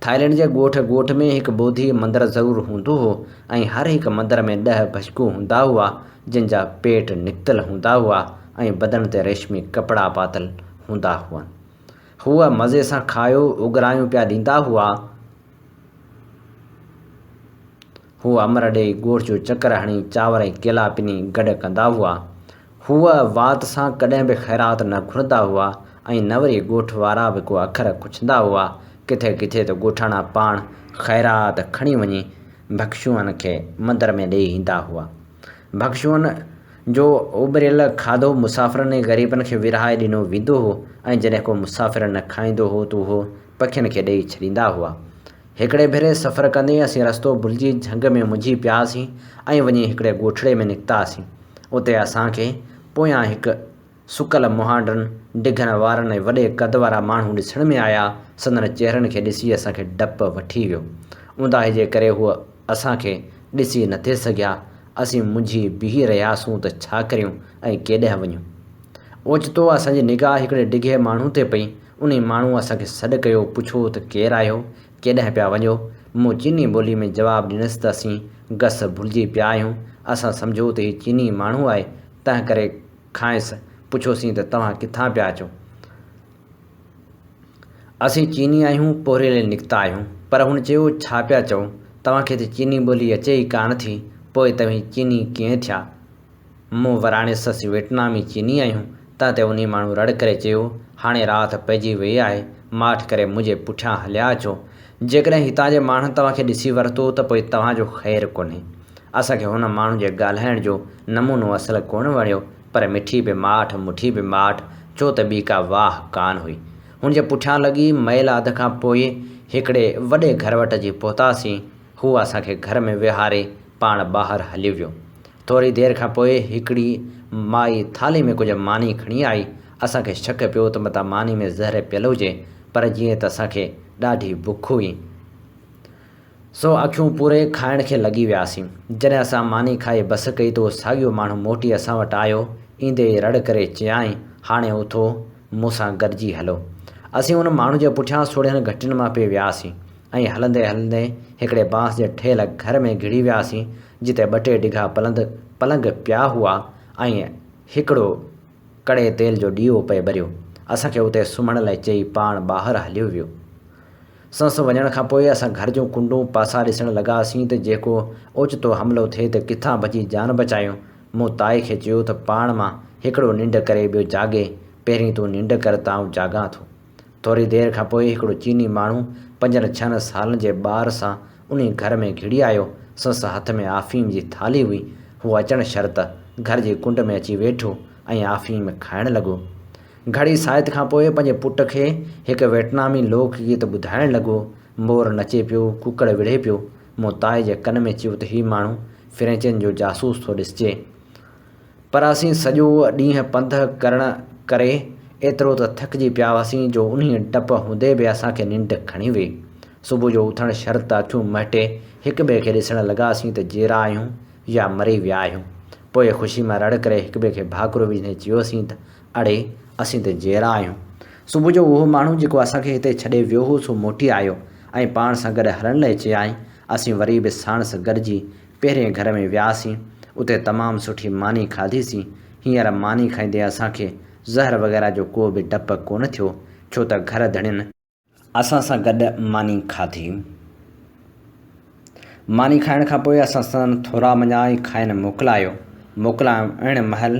ٿائلينڊ جي ڳوٺ ڳوٺ ۾ هڪ ٻوڌي مندر ضرور هوندو هو ۽ هر هڪ مندر ۾ ڏهه ڀشڪو هوندا هئا، جن جا پيٽ نڪتل هوندا هئا ۽ بدن تي ريشمي ڪپڙا پاتل هوندا هئن. هو مزي سان کايو اوڳرايون پيا ڏيندا هئا. هو امر ڏيئي ڳوٺ جو چڪر هڻي چانور ۽ ڪيلا پني گڏ ڪندا هئا. هو وات سان ڪڏهن به خيرات نه گهرندا هئا ۽ نه وري ڳوٺ وارا به ڪو اکر ڪڇندا هئا. ڪٿي ڪٿي ته ڳوٺاڻا پاڻ خيرات کڻي وڃي ڀڪشوئن کي مندر ۾ ڏيئي ايندا هئا. ڀڪشوئن جو اٻريل کاڌو مسافرن ۽ غريبن کي ورهائي ڏنو ويندو هو ۽ جڏهن ڪو مسافر نه کائيندو هو ته اهو پکين کي ڏيئي ڇڏيندا هئا. هڪڙي ڀيري سفر ڪندي اسين رستو ڀلجي جهنگ ۾ منجهي پياسين ۽ وڃي هڪڙي ڳوٺڙي ۾ نڪتاسين. اتي اسان کي پويان هڪ سڪل مهانڊن، ڊگهن وارن ۽ وڏي قد وارا ماڻهو ڏسڻ ۾ آيا. سندن چهرن کي ڏسي اسان کي ڊپ وٺي ويو. اونداهي جي ڪري هو اسان کي ڏسي نه ٿي سگهيا. اسين منجهي بيهي رهياسون ته ڇا ڪريون ۽ ڪيڏانهن وڃون. اوچتو اسان جي نگاهه هڪڙي ڊگهي ماڻهو تي پئي. انهي ماڻهوء اسان کي سڏ ڪيو، پڇيو ته ڪير آهيو؟ ڪيڏانهن پيا وڃو؟ مون چيني ٻولي ۾ جواب ڏنس ته اسين گس ڀلجي پيا آهيون. اسان سمجهيو ته هي چيني ماڻهو آهي، تنهن ڪري کانئس پڇيوسين ته توهان ڪٿان پيا اچو؟ اسين چيني آهيون، پورهيي لئي نڪتا آهيون. پر هن چيو، ڇا پيا چئو؟ توهان کي ته چيني ٻولي اچي ئي ڪانه ٿي، پوء توهين چيني ڪيئن ٿيا؟ مون وراڻيس، اسين ويٽنامي چيني آهيون، تنهن تي انهي ماڻهو رڙ ڪري چيو، هاڻي رات پئجي ويئي آهي، ماٺ ڪري منهنجي پٺيان هليا اچو. جيڪڏهن هتان جي ماڻهن توهان کي ڏسي ورتو ته پوء توهان جو خير ڪونهي. اسان کي هن ماڻهو جي ڳالهائڻ جو نمونو اصل ڪونه وڻيو، پر مٺي به ماٺ، مٺي به ماٺ، ڇو ته ٻي ڪا واهه ڪانه هئي. هن جي پٺيان لڳي ميل اڌ کان پوء هڪڙي وڏي گهر وٽ اچي پهتاسين. هو اسان کي گهر ۾ ويهاري پاڻ ٻاهر هليو ويو. ٿوري دير کان پوء هڪڙي مائي ٿالهي ۾ ڪجهه ماني کڻي آئي. اسان کي شڪ پيو ته متان ماني ۾ زهر پيل هجي، پر جيئن ته اسان کي ڏاڍي بک هئي، سو اکيون پوري کائڻ کي لڳي وياسين. جڏهن اسان ماني کائي بس ڪئي ته اهو ساڳيو ماڻهو موٽي اسان وٽ آيو. ايندي ئي رڙ ڪري چيائين، هاڻي اٿو، مون سان گڏجي هلو. اسين ان ماڻهو جي پٺيان سوڙهين گهٽين مان پئي وياسين. ۽ هلندي هلندي هڪڙي بانس جي ٺهيل گهر ۾ گهڙي وياسين، جتي ٻه ٽي ڊگها پلند پلنگ پيا هئا ۽ هڪڙو ڪڙي تيل جو ڏيئو پئي ٻريو. اسان کي اتي سمهڻ لاء چئي پاڻ ٻاهر هليو ويو. سنس وڃڻ کان پوء اسان گهر جون ڪنڊون پاسا ڏسڻ لڳاسين ته جي ڪو اوچتو حملو ٿئي ته ڪٿان ڀڄي جان بچايون. مون تائي کي چيو ته پاڻ مان هڪڙو ننڊ ڪري ٻيو جاڳي، پهرين تون ننڊ ڪر ته آئون جاڳان ٿو. ٿوري دير کان پوء هڪڙو چيني ماڻهو پنجن ڇهن سالن جي ٻار سان انهي گهر ۾ گهڙي آيو. سندس هٿ ۾ آفيم جي ٿالهي هئي. هو اچڻ شرط گهر جي ڪنڊ ۾ اچي ويٺو ۽ آفيم کائڻ لڳو. گهڙي ساعت کان پوء پنهنجي پٽ کي هڪ ويٽنامي لوڪ گيت ٻڌائڻ لڳو. مور نچي پيو، ڪڪڙ وڙهي پيو. مون تائي جي ڪن ۾ چيو ته هي ماڻهو فرينچن جو جاسوس ٿو ڏسجي. پر اسين سڄو ڏينهن پنڌ ڪرڻ ڪري ايترو ته ٿڪجي پيا هئاسين جو انهيء ڊپ هوندي به اسان کي ننڊ کڻي ويئي. صبح جو اٿڻ شرط اکيون مهٽي هڪ ٻئي کي ڏسڻ لڳاسين ته جيئرا آهيون يا مري ويا آهيون. پوء خوشي مان رڙ ڪري هڪ ٻئي کي ڀاڪرو وجهندي چيوسين ته اڙي اسين ته جيئرا آهيون. صبح جو اهو ماڻهو جيڪو اسان کي هتي ڇڏي ويو هو سو موٽي آيو ۽ پاڻ سان گڏ هلڻ لئه چيائين. اسين وري به ساڻس گڏجي پهرين گهر ۾ وياسين، اتي تمام سٺي ماني کاڌيسين. هينئر ماني کائيندي اسان کي زهر وغيره جو ڪو به ڊپ ڪونه ٿيو، ڇو ته گهر ڌڻين. اسان سان گڏ ماني کاڌي. ماني کائڻ کان پوء اسان سندن ٿورا مڃيا ۽ کانئن موڪلايو. موڪلائڻ مهل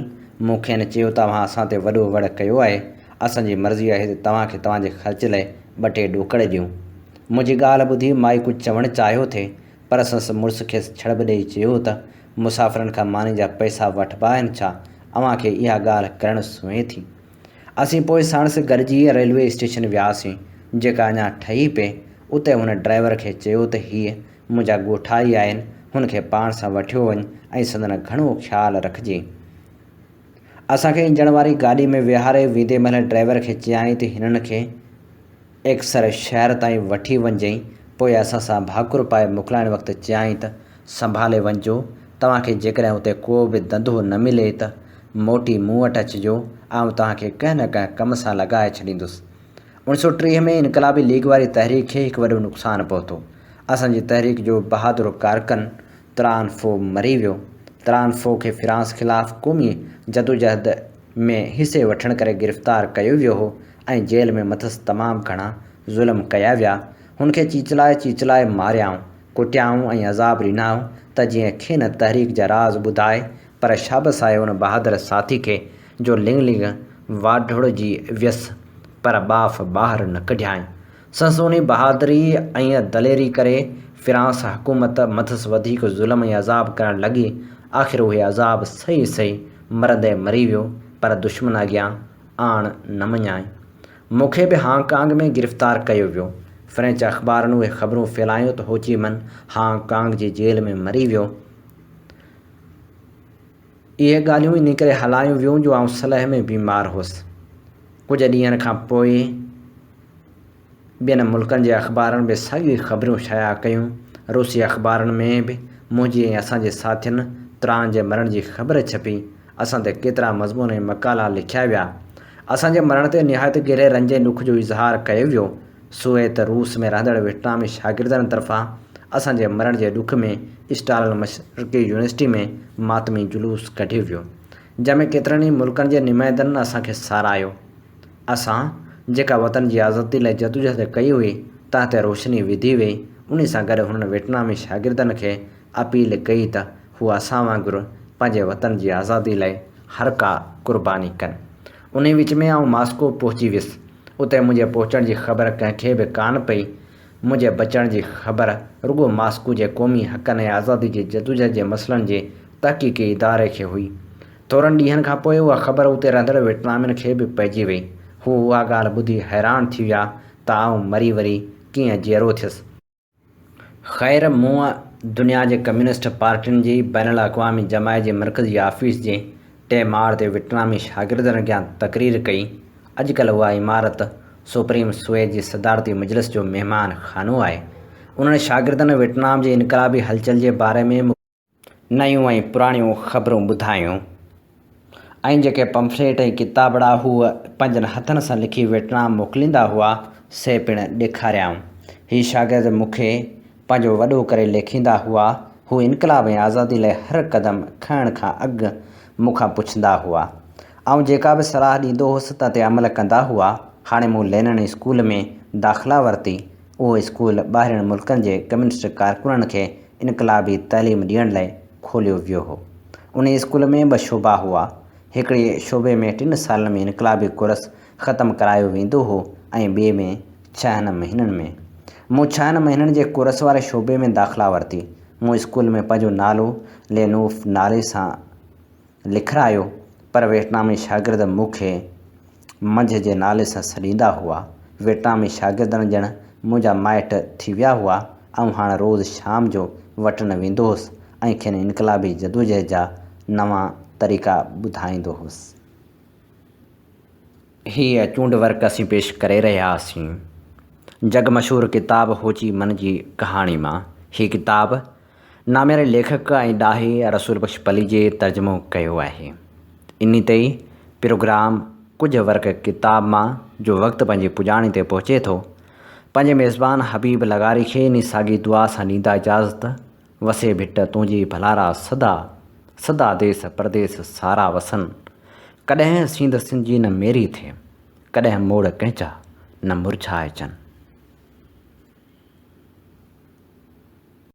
مون کين چيو ته اوهان اسان تي وڏو وڙ ڪيو آهي، اسان جي مرضي آهي ته توهان کي توهان جي خرچ لئه ٻه ٽي ڏوڪڙ ڏيون. منهنجي ڳالهه ٻڌي مائي ڪجهه چوڻ چاهيو ٿي، پر سندس مڙس کيس ڇڙٻ ڏيئي چيو ته، مسافرن کان ماني جا پئسا وٺبا آهن ڇا؟ اوهان کي اها ڳالهه ڪرڻ سونهين ٿي. اسين پوء ساڻس گڏجي ريلوي اسٽيشن وياسين، جيڪا اڃا ٺهي پئي. اتي هن ڊرائيور کي چيو ته هيء منهنجا ڳوٺائي آهن، هن کي پاڻ سان وٺيو وڃ ۽ سندن گهڻو خيال رکجين. اسان کي انجڻ واري گاڏي ۾ ويهاري ويندي مهل ڊرائيور کي چيائين ته هنن کي ايڪسر شهر تائين وٺي وڃجئين. پوء اسان سان ڀاڪر پائي موڪلائڻ وقت چيائين ته سنڀالي وڃجو، توهان کي جيڪڏهن اتي ڪو به ڌنڌو نه ملي ته موٽي مون وٽ اچجو، آئون توهان کي ڪنهن نه ڪنهن ڪم سان لڳائي ڇڏيندس. اڻ سو 30 ۾ انقلابي ليگ واري تحريڪ کي هڪ وڏو نقصان پهتو. اسان جي تحريڪ جو بهادر ڪارڪن تران فو مري ويو. تران فو کي فرانس خلاف قومي جدوجهد ۾ حصي وٺڻ ڪري گرفتار ڪيو ويو هو ۽ جيل ۾ مٿس تمام گهڻا ظلم ڪيا ويا. هن کي چيچلائي چيچلائي ماريائون، ڪٽيائون ۽ عذاب ڏنائون ته جيئن کين تحريڪ جا راز ٻڌائي، پر شابس آهي ان بهادر ساٿي کي جو لڱ لڱ واڍوڙجي ويس پر ٻاڦ ٻاهر نه ڪڍيائين. سندس انهي بهادري ۽ دليري ڪري فرانس حڪومت مٿس وڌيڪ ظلم ۽ عذاب ڪرڻ لڳي. آخر اهي عذاب سهي سهي مرندي مري ويو، پر دشمن اڳيان آڻ نه مڃيائين. مون کي به هانگ ڪانگ ۾ گرفتار ڪيو ويو. فرينچ اخبارن اهي خبرون ڦهلايون ته هوچي من هانگ ڪانگ جي جيل ۾ مري ويو. اهي ڳالهيون انهي ڪري هلايون ويون جو آئون سلهه ۾ بيمار هوس. ڪجهه ڏينهن کان پوء ٻين ملڪن جي اخبارن به ساڳيون ئي خبرون شايع ڪيون. روسي اخبارن ۾ به منهنجي ۽ اسان جي ساٿين تران جي مرڻ جي خبر ڇپي. اسان تي ڪيترا مضمون ۽ مقالا لکيا ويا. اسان جي مرڻ تي نهايت گهري رنج ۽ ڏک جو اظهار ڪيو ويو. سوويت روس ۾ رهندڙ ويٽنامي شاگردن طرفان اسان جي مرڻ جي ڏک ۾ اسٽالن مشرقي يونيورسٽي ۾ ماتمي جلوس ڪڍيو ويو، جنهن ۾ ڪيترن ئي ملڪن جي نمائندن اسان کي ساراهيو. اسان جيڪا وطن جي آزادي لاء جدوجهد ڪئي هئي، تنهن تي روشني وڌي وئي. انهي سان گڏ هنن ويٽنامي شاگردن کي اپيل ڪئي ته هو اسان وانگر پنهنجي وطن جي آزادي لاء هر ڪا قرباني ڪن. انهي وچ ۾ آئون ماسڪو پهچي ويس. اتي منهنجي پهچڻ جي خبر ڪنهن کي به ڪانه پئي. منهنجي بچڻ جي خبر رڳو ماسڪو جي قومي حقن ۽ آزادي جي جدوجهد جي مسئلن جي تحقيقي اداري کي هئي. ٿورن ڏينهن کان پوء اها خبر اتي رهندڙ ويٽنامين کي به پئجي وئي. هو اها ڳالهه ٻڌي حيران ٿي ويا ته آئون مري وري ڪيئن جيئرو ٿيس. خير مون دنيا جي ڪميونسٽ پارٽين جي بين الاقوامي جماعت جي مرڪزي آفيس جي ٽئين ماڙ تي ويٽنامي شاگردن اڳيان تقرير ڪئي. اڄڪلهه اها عمارت سپريم سويت جي صدارتي مجلس جو مهمان خانو آهي. انهن شاگردن ويٽنام جي انقلابي هلچل جي باري ۾ نيون ۽ پراڻيون خبرون ٻڌايون ۽ جيڪي پمفليٽ ۽ ڪتابڙا هو پنهنجن هٿن سان لکي ويٽنام موڪليندا هئا، سي پڻ ڏيکاريائون. هي شاگرد مون کي پنهنجو وڏو ڪري ليکيندا هئا. هو انقلاب ۽ آزادي لاء هر قدم کڻڻ کان اڳ مون کان پڇندا هئا. آئون جيڪا به صلاح ڏيندو هوس، تنهن تي عمل ڪندا هئا. هاڻي مون لينن اسڪول ۾ داخلا ورتي. اهو اسڪول ٻاهرين ملڪن جي ڪميونسٽ ڪارڪنن کي انقلابي تعليم ڏيڻ لاء کوليو ويو هو. انهيء اسڪول ۾ ٻه شعبا هئا. هڪڙي شعبي ۾ ٽن سالن ۾ انقلابي ڪورس ختم ڪرايو ويندو هو ۽ ٻئي ۾ ڇهن مهينن ۾. مون ڇهن مهينن جي ڪورس واري شعبي ۾ داخلا ورتي. مون اسڪول ۾ پنهنجو نالو لينوف نالي سان لکرايو، پر ويٽنامي شاگرد مون کي منجهه جي نالي سان سڏيندا هئا. ويٽنامي شاگردن ڄڻ منهنجا مائٽ ٿي ويا هئا. آئون هاڻ روز شام جو وٽن ويندو هوس ۽ کين انقلابي جدوجهد جا نوان طريقا ٻڌائيندو هوس. هيء چونڊ ورق اسين پيش ڪري رهيا هئاسين جڳ مشهور ڪتاب هوچي من جي ڪهاڻي مان. هي ڪتاب نامياري ليکڪ ۽ ڏاهي رسول بخش پليجي ترجمو ڪيو آهي. انهي تي ئي پروگرام ڪجهه ورق ڪتاب مان جو وقت پنهنجي پڄاڻي تي پهچي ٿو. پنهنجي ميزبان حبيب لغاري کي انهي ساڳي دعا سان ڏيندا اجازت، وسي ڀٽ تنهنجي ڀلارا سدا، سدا ديس پرديس سارا وسن. ڪڏهن سينڌ سنجي نه ميري ٿئي، ڪڏهن موڙ ڪنهن جا نه مرجهائجن.